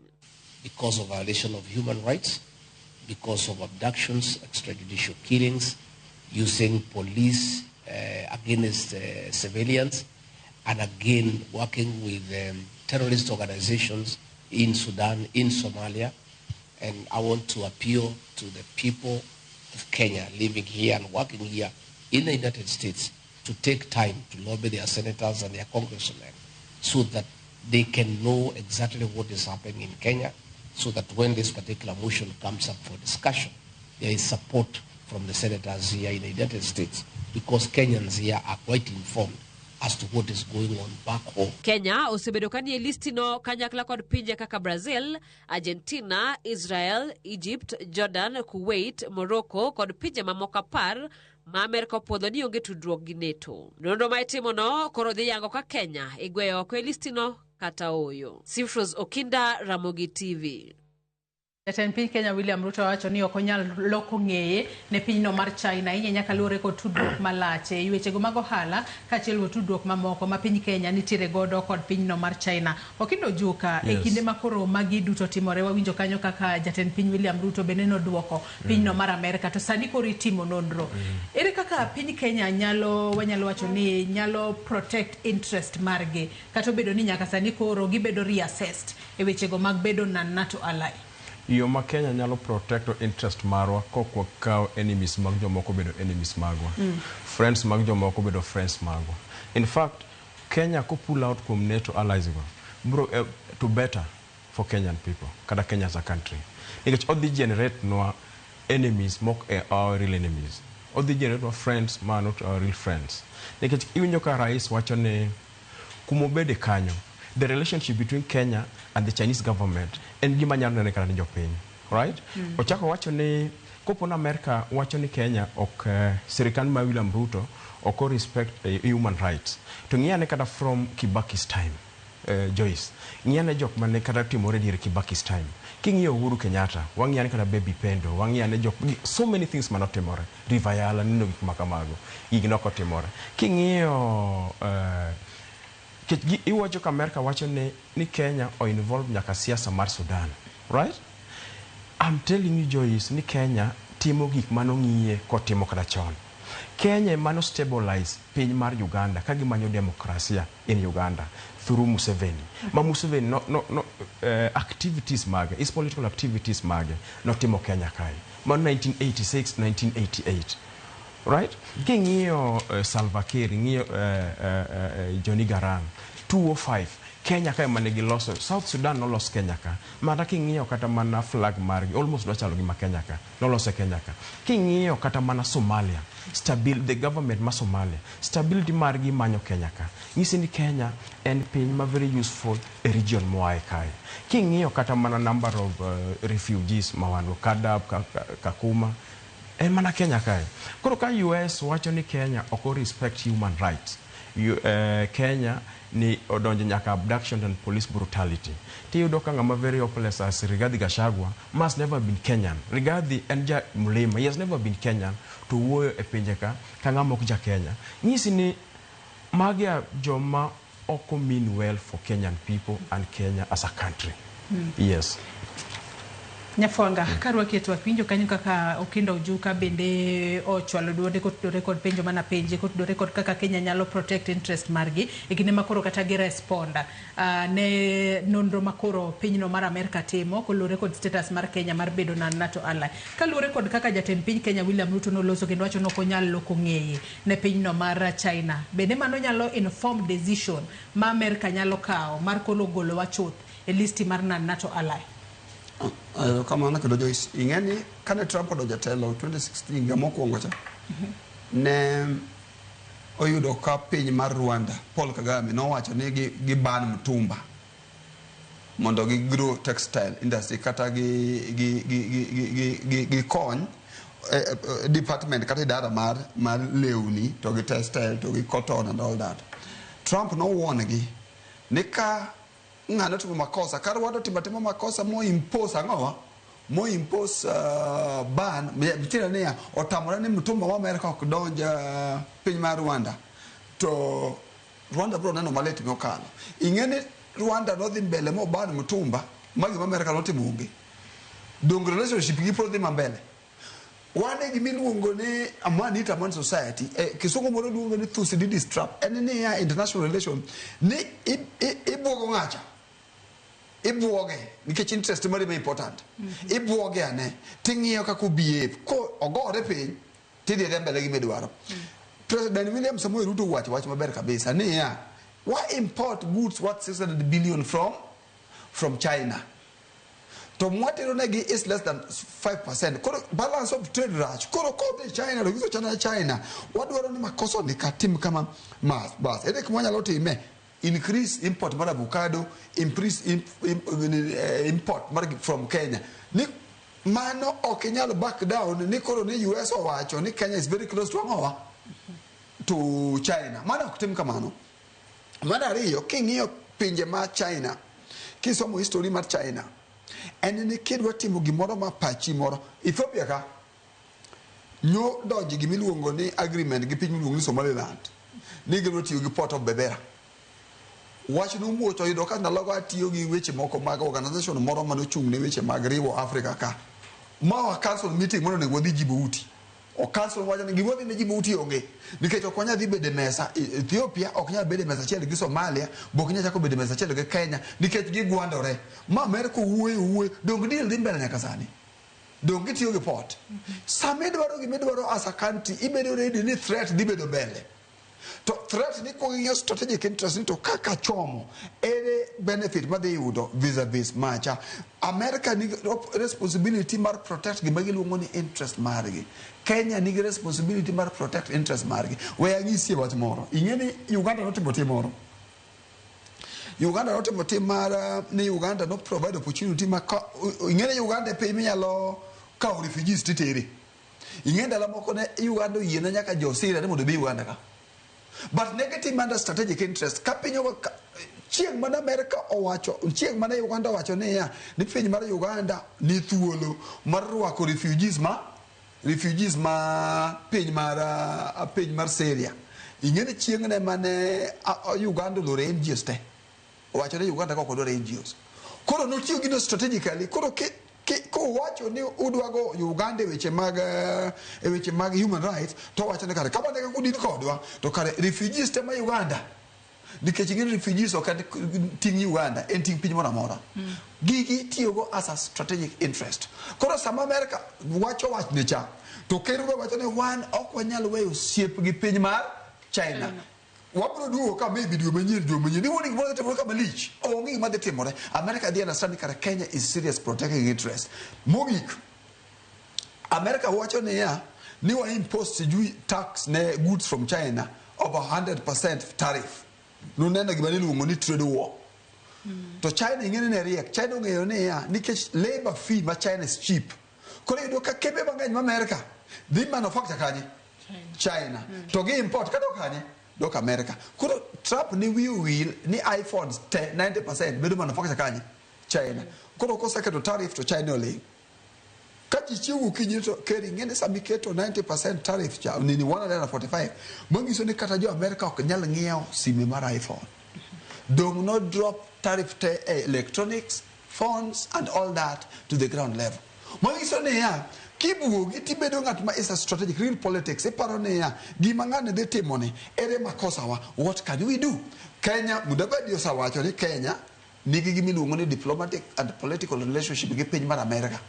Because of violation of human rights, because of abductions, extrajudicial killings, using police against civilians, and again working with terrorist organizations in Sudan, in Somalia. And I want to appeal to the people of Kenya living here and working here in the United States to take time to lobby their senators and their congressmen so that they can know exactly what is happening in Kenya, so that when this particular motion comes up for discussion, there is support from the senators here in the United States, because Kenyans here are quite informed as to what is going on back home. Kenya osebedo ka nie listino kanyakla kod pinje kaka Brazil, Argentina, Israel, Egypt, Jordan, Kuwait, Morocco kod pinje mamoko 10 ma Amerka opuodho ni onge tudruok gi NATO. Nonro ma itimono koro dhi yango ka Kenya igweyo oko e listino kata ooyo. Simfros Okinda, Ramogi TV. Jatend piny Kenya William Ruto wacho ni ok onyal loko ng'eye ne pinyno mar China ahinya nyaka luwore kod tudruok malach e wechego mag ohala kaachiel kod tudruok mamoko ma piny Kenya nitiere godo kod pinyno mar China. Okindo Juka, e kinde ma koro magi duto timore, wawinjo kanyo kaka jatend piny William Ruto bende noduoko pinyno mar Amerka, to sani koro itimo nonro. Ere kaka piny Kenya nyalo, wanyalo wacho ni nyalo protect interest margi kata obedo ni nyaka sani koro gibedo reassessed e wechego mag bedo non-NATO ally? Yo ma Kenya nyalo protecto interest marwa kok wakawo enemies mag jomoko bedo enemies magwa. Friends mag jomoko bedo friends magwa. In fact, Kenya ko pull out kuom NATO allies go, bro, to better for Kenyan people, kata Kenya as a country. Nikech odhi generate nwa enemies mok our real enemies. Odhi generate nwa friends ma not our real friends. Nikech iwinjo ka rais wacho ni kumobede kanyo, the relationship between Kenya and the Chinese government en gima nyalo nene kata ni jopiny, right? Ochako wacho ni kopo na Amerika wacho ni Kenya ok sirikal ma William Ruto ok respect human rights. To ng'iyane kata from Kibaki's time, Joyce, ng'iyane jok mane kata timore diere Kibaki's time. King'iyo Uhuru Kenyatta, wang'iyane kata Baby Pendo, wang'iyane jok, so many things manotimore. River Yala, neno gik makamago, gigi nokotimore. King'iyo iwacho ka Amerika wacho ni Kenya o involve nyaka siasa mar Sudan, right? I'm telling you, Joyce, ni Kenya timo gik manong'iye kotimo kata chon. Kenya mano stabilize piny mar Uganda ka gimanyo demokrasia in Uganda through Museveni. Ma Museveni no activities mage, his political activities mage notimo Kenya kae. Mano 1986, 1988. Right? King'iyo Salva Kiir, ing'iyo Johnny Garang, 2005, Kenya kae mane giloso, South Sudan nolos Kenya ka. Mata king'iyo kata mana flag margi, almost dwa chalo gi ma Kenya ka, nolose Kenya ka. King'iyo kata mana Somalia, the government ma Somalia, stability margi manyo Kenya ka. Nyisi ni Kenya en piny ma very useful e region moae kae. King'iyo kata mana number of refugees ma wan go, Dadaab, Kakuma, en mana Kenya kae. Koro ka US wacho ni Kenya ok respect human rights, Kenya ni odonjo nyaka abduction and police brutality. Tiyudo ka ng'ama very hopeless as Rigathi Gachagua must never been Kenyan. Rigathi en ja mlima, he has never been Kenyan to wuoyo e pinje ka ng'ama ok ja Kenya. Nyisi ni magi are joma ok mean well for Kenyan people and Kenya as a country. Yes. Nyafwanga, karwaki e twak, winjo kanyo kaka Okindo Ojuka bende ochwalo duonde kotudore kod penjo mana penje kotudore kod kaka Kenya nyalo protect interest margi e kinde ma koro kata gi respond ne nonro ma koro pinyno mar Amerka timo koluwore kod status mar Kenya mar bedo non NATO ally. Kaluwore kod kaka jatend piny Kenya William Ruto noloso kendo wacho ni ok onyal loko ng'eye ne pinyno mar China. Bende mano nyalo inform decision ma Amerka nyalo kawo mar koro golowa chuth e listi mar non NATO ally? Kamano kendo Joyce, ing'e ni kane Trump odonjo e telo 2016 higa mokwongo cha, ne oyudo ka piny mar Rwanda, Paul Kagame nowacho ni gi ban mtumba mondo gi grow textile industry kata gi kony department kata idara mar lewni to gi textile to gi cotton and all that. Trump nowuon gi ni ka ng'ano timo makosa, ka Rwanda timo atima makosa mo impose ang'owa, mo impose ban, mtiende niya, otamore ni mtumba wa Amerka ok donj piny mar Rwanda, to Rwanda biro neno malit mokalo. Ing'e ni Rwanda nodhi mbele mo ban mtumba, ma gima Amerka notimo onge. Dong relationship gi pod dhi mambele. Wan e gima iluongo ni a man eat a man society, kisungu moro luongo ni Thucydides trap, en niya international relation, ni ibuogo ng'acha. Ibuoge, nikech interest mari ma important. Ibuoge ane, ting'iyo kaka obehave. Ko ogore piny, tidhi mbele gi midwaro. President William Samoei Ruto wacho wach maber kabisa niya, wa import goods worth 600 billion from China. To mwatero negi is less than 5%. Koro balance of trade rach. Koro kodhi China to giso China China. Wadwaro ni makosa ni katim kama mas bas. Ere kuma wanyalo time increase import mar avocado, increase import mar from Kenya. Ni mano ok inyal back down ni koro ni US owacho ni Kenya is very close to ang'owa to China. Mano ok tim kamano. Mar ariyo, king'iyo pinje ma China, kisomo history mar China, en ni kidwa timo gimoro ma pachi moro, Ethiopia ka, nyo donjo gimiluongo ni agreement gi piny miluongo ni Somaliland, ni gidwa tiyo gi port of Berbera. Wach nomuoch oyudo ka ndalogo atiyo gi weche moko mag organization moro manochung' ne weche mag riwo Africa ka. Ma wa cancel meeting mondo onego wadhi Djibouti. O cancel wacho ni gima wadhi ne Djibouti onge. Nikech ok wanyal dhi bedo e mesa, Ethiopia ok nyal bedo e mesa achiel gi Somalia, bo ok nyal chako bedo e mesa achiel gi Kenya, nikech gigwandore. Ma Amerika owuoyo owuoyo, dong deal dhi mbele nyaka sani. Dong gitiyo gi port. Sama idwaro gimidwaro as a country, ibedo ready ni threat dhi bedo mbele. To threat ni king'iyo strategic interest ni to kaka chomo ere benefit madhi yudo vis-a-vis macha. America nigi responsibility mar protect gima giluongo ni interest margi. Kenya nigi responsibility mar protect interest margi. We ang'isie wach moro. Ing'e ni Uganda notimo tim moro. Uganda notimo tim mar ni Uganda no provide opportunity ma ka ing'e ni Uganda e piny minyalo kawo refugees titere. Ing'e ndalo moko ne Uganda oyiene nyaka jo Syria ni mondo obi Uganda ka. But negative under strategic interest ka piny chieng' mane America owacho chieng' mane Uganda owacho niya ni piny mar Uganda ni thuolo mar rwako refugees ma piny mar Syria. Ing'e ni chieng' ne mane Uganda oloro NGOs te. Owacho ni Uganda ka ok odwar NGOs. Koro notiyo gino strategically. Koro kowacho ni udwa go Uganda e weche mag human rights to owacho ni kare kama ne kaka udin kodwa to kare refugees te ma Uganda nikech ing'e ni refugees ok en ting' Uganda en ting' piny moro amora. Gigi itiyogo as a strategic interest. Koro sama America wacho wachni cha to ker Ruto wacho ni wan ok wanyal weyo osiep gi piny mar China. Wabiro duogo ka maybe dwe manyien iwuon gimoro dhi timore ka malich onge gima dhi timore. America dhi understand ni kare Kenya is serious protecting interest. Mogik, America wacho niya ni wa impose sijui tax ne goods from China of 100% tariff. Nuneno gima niluongo ni trade war. To China ing'e ni ne riek. China ong'eyo niya nikech labor fee ma China is cheap. Koro iyudo ka kembe mang'eny ma America dhi manufacture kanye? China. To gi import kadok kanye? Dok America. Koro Trump ni wiye owil ni iPhones te 90% bedo manufacture kanye? China. Koro koseketo tariff to China oling'. Ka ji chiew gokinyi to ker ing'e ni sama iketo 90% tariff cha nini 145 manyiso ni kata jo America ok nyal ng'iewo sime mar iPhone. Dong no drop tariff te e electronics, phones and all that to the ground level. Manyiso niya kibuogi tibedo ng'at ma is a strategic real politics iparo niya gima ng'ani dhi timo ni ere makosawa, what can we do? Kenya Mudavadi osewacho ni Kenya nigi gimiluongo ni diplomatic and political relationship gi piny mar America.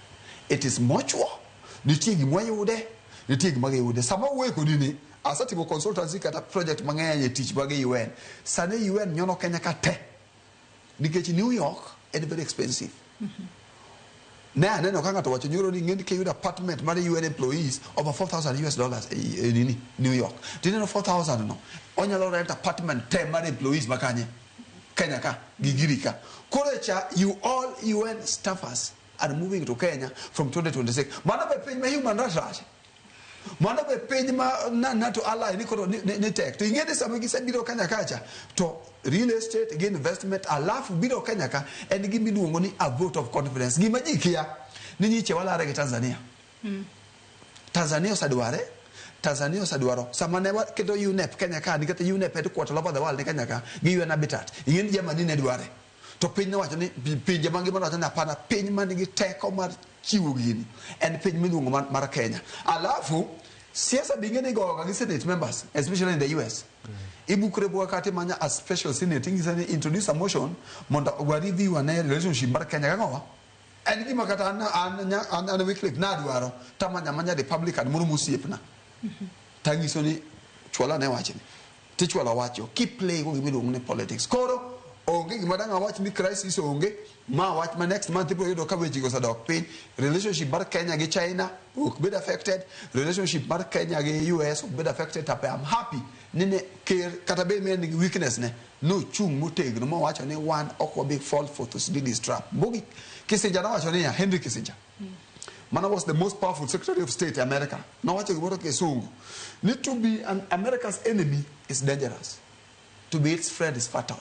It is mutual. Nitie gima wayude, nitie gima giyude. Sama wuoyo kodi ni asetimo consultancy kata project mang'eny e tich mag UN. Sani UN nyono Kenya ka te. Nikech New York en very expensive. Ne aneno ka ng'ato wacho nyoro ni ing'e ni kiyudo apartment mar UN employees over $4,000 e nini New York. Tineno 4,000 no onyalo rent apartment te mar employees ma kanye Kenya ka gi giri ka. Koro cha you all UN staffers are moving to Kenya from 2026. Mano be piny ma human rights rach. Mano be piny ma na NATO ally ni koro ni tek. To ing'e ni sama gisebiro Kenya kacha to real estate gi investment alafu biro Kenya ka en gima iluongo ni a vote of confidence. Gima ji kia ni nyiche walare gi Tanzania. Tanzania osedware Tanzania osedwaro sama ne waketo UNEP Kenya ka nikech UNEP headquarter all over the world ni Kenya ka gi UN Habitat ing'e ni Germany ne dware to piny nowacho ni pinje mangima nowacho ni hapana piny manigi teko mar chiwo gini en piny miluongo mar Kenya. Alafu siasa be ing'e ni igoyoga gi senate members especially in the US. Ibukre buka kata imanya a special senate ing'ise ni introduce a motion mondo wa review ane relationship mar Kenya gang'owa. En gima kata an Wycliffe nadwaro tamanya manya Republican moro mosiepna. Tanyiso ni Chwala ne wachni. Tichwalo wacho kiplay go gimiluongo ni politics. Koro onge gima dang' awach ni crisis onge ma wach ma next month ibiro yudo ka weche go osedok piny. Relationship mar Kenya gi China ok bed affected. Relationship mar Kenya gi US ok bed affected. To I'm happy ni ne ker kata bed ni en gi weakness ne nochung' motegno mowacho ni wan ok wabi fall for Thucydides trap. Mogik Kissinger nowacho niya, Henry Kissinger Mano was the most powerful Secretary of State e America. Nowacho gimoro kisungu ni to be an America's enemy is dangerous. To be its friend is fatal.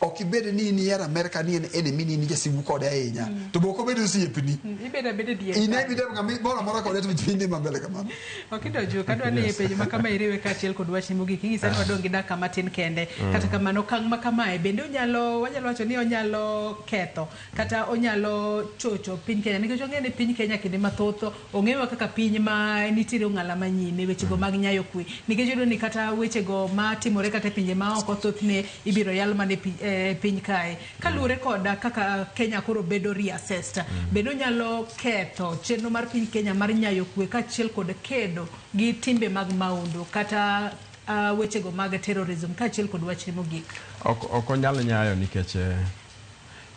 Ok ibed ni in ihero America ni en enemy ni in jasigu kode ahinya. To be ok obed osiepni. Ibedo abeda dier. In emi dem ng'ama moro amora kode to piny dhi mambele kamano. Okindo Ojuok, adwa ni penjo ma kama iriwe kaachiel kod wachni mogik. Inyisa ni wadong' gi dakika matin kende. Kata kamano, okang' ma kamae bende onyalo, wanyalo wacho ni onyalo ketho kata onyalo chocho piny Kenya nikech wang'eyo ni piny Kenya kinde mathoth ong'ewa kaka piny ma nitiere ong'ala manyime wechego mag nyayo kwe nikech iyudo ni kata wechego matimore kata e pinje maoko thothne ibiro yal mana e piny kae. Kaluwore kod kaka Kenya koro bedo reassessed, bende onyalo ketho chenro mar piny Kenya mar nyayo kwe kaachiel kod kedo gi timbe mag maundu kata wechego mag terrorism kaachiel kod wachni mogik. Ok onyal nyayo nikech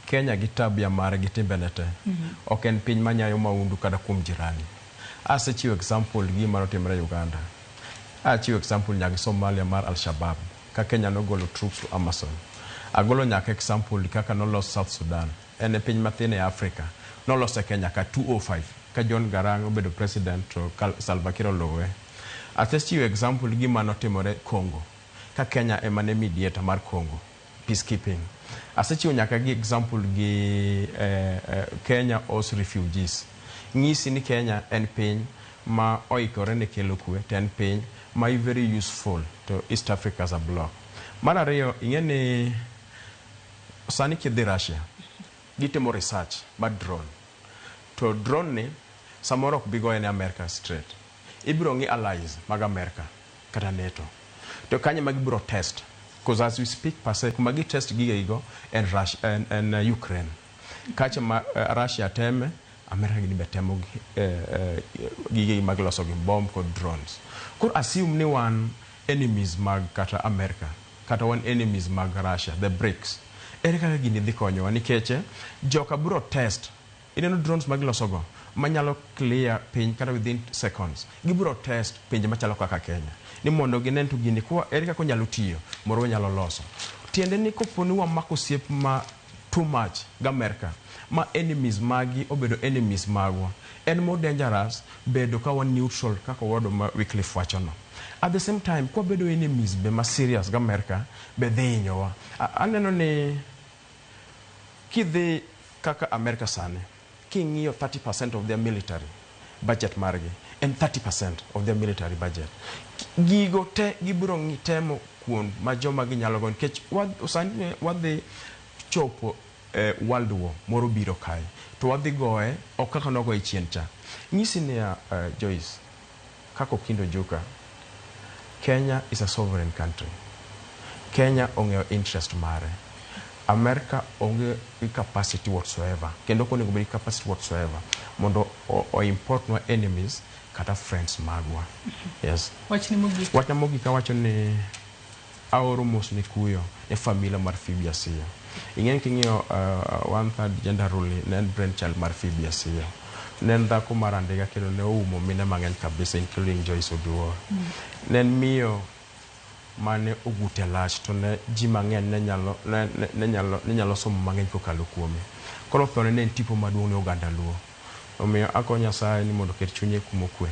Kenya gi tabia mare gi timbene te ok en piny manyayo maundu kata kuom jirani. Asechiwo example gi gima notimore Uganda. Achiwo example nyaka Somalia mar Al-Shabaab ka Kenya nogolo troops to Amazon. Agolo nyaka example kaka nolos South Sudan. En e piny mathin e Africa. Nolose Kenya ka 2005 ka John Garang obedo president to Salva Kiir oluwe. Asechiwo example gima notimore Congo ka Kenya ema ne mediator mar Congo peacekeeping. Asechiwo nyaka gi example gi Kenya host refugees. Ng'isi ni Kenya en piny ma oikore ne kelo kwe to en piny ma very useful to East Africa as a bloc. Mar ariyo, ing'e ni sani kidhi Russia, gitimo research mar drone. To drone ni samoro ok bi goye ne America straight. Ibiro ng'i allies mag America kata NATO. To kanyo ema gibiro test. Because as we speak per se, kuma gi test gigego en, Russia, en Ukraine. Kacha ma Russia teme, America gini be temo gige mag loso gi bomb kod drones. Koro assume ni wan enemies mag kata America, kata wan enemies mag Russia, the BRICS. Ere kaka gini dhi konyowa nikech joka biro test ineno drones ma gilosogo manyalo clear piny kata within seconds gibiro test pinje machalo kaka Kenya ni mondo ginen to gini kwa ere kaka onyalo tiyo moro wanyalo loso tiende ni kopo ni wamako osiep ma too much gi America ma enemies magi obedo enemies magwa en more dangerous bedo ka wan neutral kaka owadwa ma Wycliffe wachono at the same time kwabedo enemies be ma serious gi America be dhi hinyowa aneno ni kidhi kaka America sani king'iyo 30% of their military budget margi en 30% of their military budget gigo te gibiro ng'i temo kuond ma joma ginyalo go nikech sani wadhi chopo world war moro biro kae to wadhi goye ok kaka nogoye chien cha nyisi niya Joyce kaka Okindo Ojuka Kenya is a sovereign country Kenya ong'eyo interest mare America onge gi capacity whatsoever kendo ok onego bed gi capacity whatsoever mondo o import nwa enemies kata friends magwa yes Wachni mogik. Wachna mogik awacho ni aoro mos ne kuyo ne familia mar Phoebe Asiyo. Ing'e ni king'iyo one third gender rule ne en brainchild mar Phoebe Asiyo. Ne en dhako mar andiga kendo ne oumo mine mang'eny kabisa including Joyce Oduor. Ne en miyo mane ogute lach to ne ji mang'eny ne nyalo somo mang'eny kokalo kuome. Koro thone ne en tipo maduong' ne oganda Luo. Omiyo akwayo Nyasaye ni mondo oket chunye kuma okwe.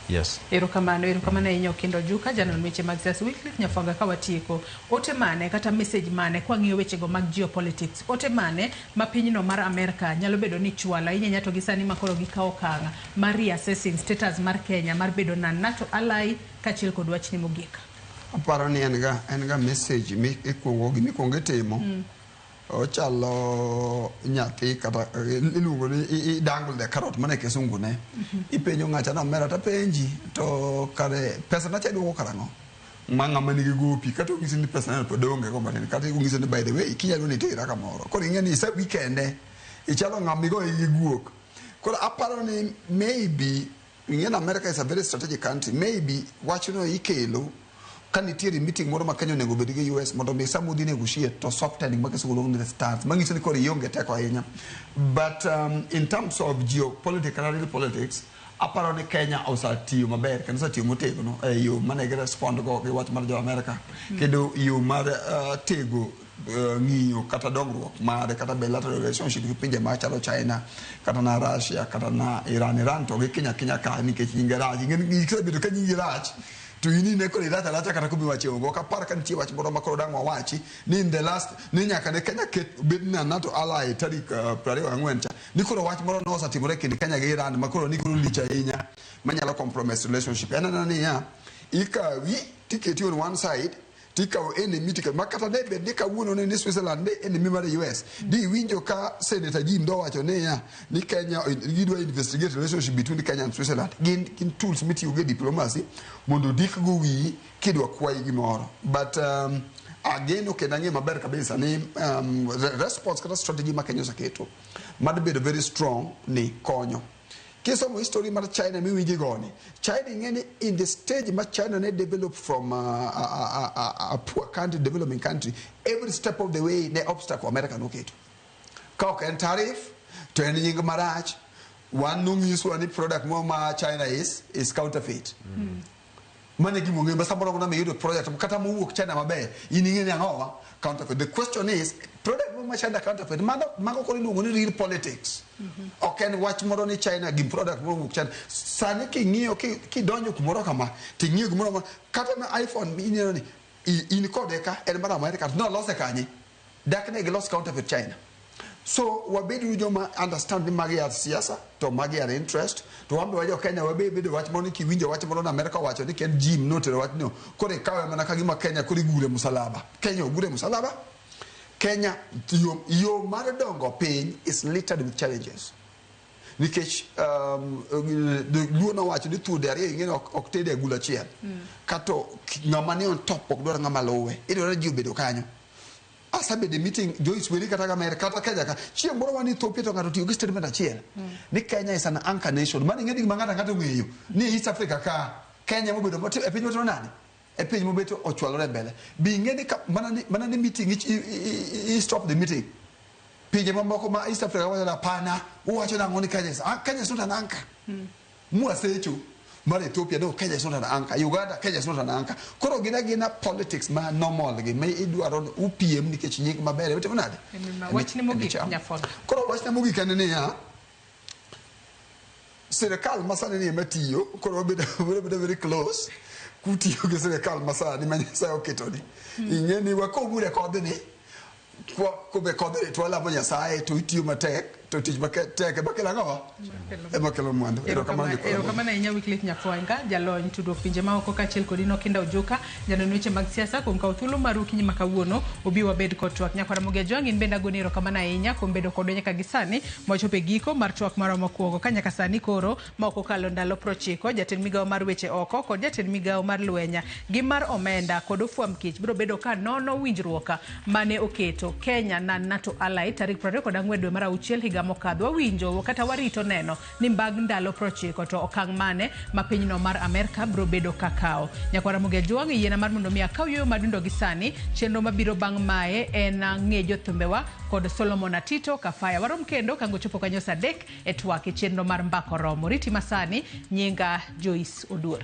Yes. Erokamano, erokamano ahinya Okindo Ojuka, janon weche mag siasa. Wycliffe Nyafwanga, ka watieko, ote mane kata message mane kwang'iyo wechego mag geopolitics, ote mane ma pinyno mar Amerka nyalo bedo ni chwalo ahinya ahinya to gi sani ma koro gikawo okang' mar reassessing status mar Kenya mar bedo non NATO ally kaachiel kod wachni mogik. Aparo ni en ga message mi ikuongo gimikwongo itimo ochalo nyathi kata iluongo ni i dangle the carrot mana e kisungu ne ipenjo ng'acha ni omera tapenji to kare pesa nacha iduoko karang'o ma ng'ama nigi gopi kata onyisi ni pesa neno pod onge go matin kata onyisi ni by the way kinyalo ni itera kamoro koro ing'e ni ise wikende ichalo ng'ama igoye gi guok koro aparo ni maybe Ing'e ni America is a very strategic country. Maybe wachno ikelo ka nitiere meeting moro ma Kenya onego bed gi US mondo mi sama udhi negotiate to softening ma kisungu luongo ni the stance manyiso ni koro ionge teko ahinya. But in terms of geopolitics kata real politics, aparo ni Kenya osetiyo maber kendo osetiyo motegno e yo mane gi respond go gi wach mar jo America kendo yo mar tego ng'iyo kata dongruok mare kata bilateral relationship gi pinje machalo China kata na Russia kata na Iran. Iran to gikinya kinya ka nikech nyinge rach. Ing'e kisebedo ka nyingi rach to in ine koro irach aracha kata kumiwache onge. Ok apar ka nitie wach moro ma koro dang' wawachi ni in the last ni nyaka ne Kenya ket bed na NATO ally tarik 24 cha ni koro wach moro nosetimore e kind Kenya gi Iran ma koro ni koro lich ahinya manyalo compromise relationship. En anena niya ikawi tiketi on one side tikawo enemy tikawo ma kata ne bed ni kawuono ne ni Switzerland ne enemy mar US di iwinjo ka Senator Jim dowacho niya ni Kenya gidwa investigate relationship between Kenya and Switzerland. Gin tools mitiyogo e diplomacy mondo odik go wiyi kidwa kwayi gimoro. But ageno kendo ang'eyo maber kabisa ni response kata strategy ma Kenya oseketo mar bedo very strong ni konyo. Kisomo history mar China miwinji goni, China ing'e ni in the stage ma China ne develop from a poor country, developing country, every step of the way ne obstacle America noketo. Ka ok en tariff, to en nying marach, wan nonyiswa ni product moro ma China is counterfeit. Mano e gima ong'eyo ma samoro mana miyudo product kata mowuok China maber, in ing'e ni ang'owa counterfeit. The question is, product moro ma China counterfeit, mano mago koro iluongo ni real politics. Ok en wach moro ni China gi product moro mowuok China. Sani king'iyo kidonjo kumoro kama, ting'iyo gimoro ma kata na iPhone ineno ni in kode ka en mar America to nolose kanye? Dak ne gilos counterfeit China. So wabedo joma understand ni magi are siasa to magi are interest to wan be wa jo Kenya wabe bedo wach moro ni kiwinjo wach moro na Amerika owacho ni ken Jim notero wachno koro ikawe mana ka gima Kenya koro igure musalaba. Kenya ogure musalaba. Kenya yo mar dongo piny is littered with challenges. Nikech Luo nowacho ni thuonde ariyo ing'e ni ok tede e agulu achiel. Kato ng'ama ni on top ok dwar ng'ama luwe. Idwaro ni ji obedo kanyo. Asebedo e meeting Joyce Weri kata ga Amerka kata Kenya ka. Chieng' moro wan Ethiopia to ng'ato otiyo gi statement achiel. Ni Kenya is an anchor nation. Mano ing'e ni gima ng'ato ang'ata ong'eyo. Ni East Africa ka Kenya mobedo e piny motimo nade? E piny mobeto ochwalore mbele. Bi ing'e ni mana ni meeting i stop the meeting. Pinje mamoko ma East Africa wacho ni hapana, uwacho nang'o ni Kenya is, Kenya is not an anchor. Mwasecho mar Ethiopia no Kenya is not an anchor. Uganda Kenya is not an anchor. Koro gin agina politics ma normal gi ma idwaro ni upiem nikech nying maber itimo nade? Wachni mogik Nyafoga. Koro wachna mogik en niya, sirikal masani ni ema tiyo, koro wabedo very close kutiyo gi sirikal masani ma Nyasaye oketoni. Ing'e ni wakomure kodhni, kobe kodhni to walamo Nyasaye to itiyo matek to tich matek ema kelo ang'o? Ema kelo mwandu. Erokamano. Erokamano ahinya Wycliffe Nyafwanga, jalony tudruok pinje maoko kaachiel kod Enock Inda Ojuka, janon weche mag siasa kuom kawo thuolo maru okinyi ma kawuono obi wabed kod twak. Nyakwara Ramogi Ajwang', in bende agoni erokamano ahinya kuom bedo kodwa nyaka gi sani mwachopo e giko mar twak marwa mokwongo. Ka nyaka sani koro ma ok okalo ndalo 90, jatend migawo mar weche oko kod jatend migawo mar lweny gi mar omenda kod ofwamb kich biro bedo ka nono winjruok mane oketo Kenya na NATO ally tarik 24 dwe mar auchiel higa mokadho. Wawinjo kata warito neno ni bang' ndalo 90 to okang' mane ma pinyno mar Amerka biro bedo ka kawo. Nyakwara Ramogi Ajwang', yiena mar mondo mi akaw yueyo madundo gi sani. Chenro mabiro bang' mae en ng'e jothumbewa kod Solomon Atito Kafaya. Warom kendo ka ngochopo kanyo saa 3 e twak e chenro mar Mbaka Oromo. Riti masani, nyinga Joyce Oduor.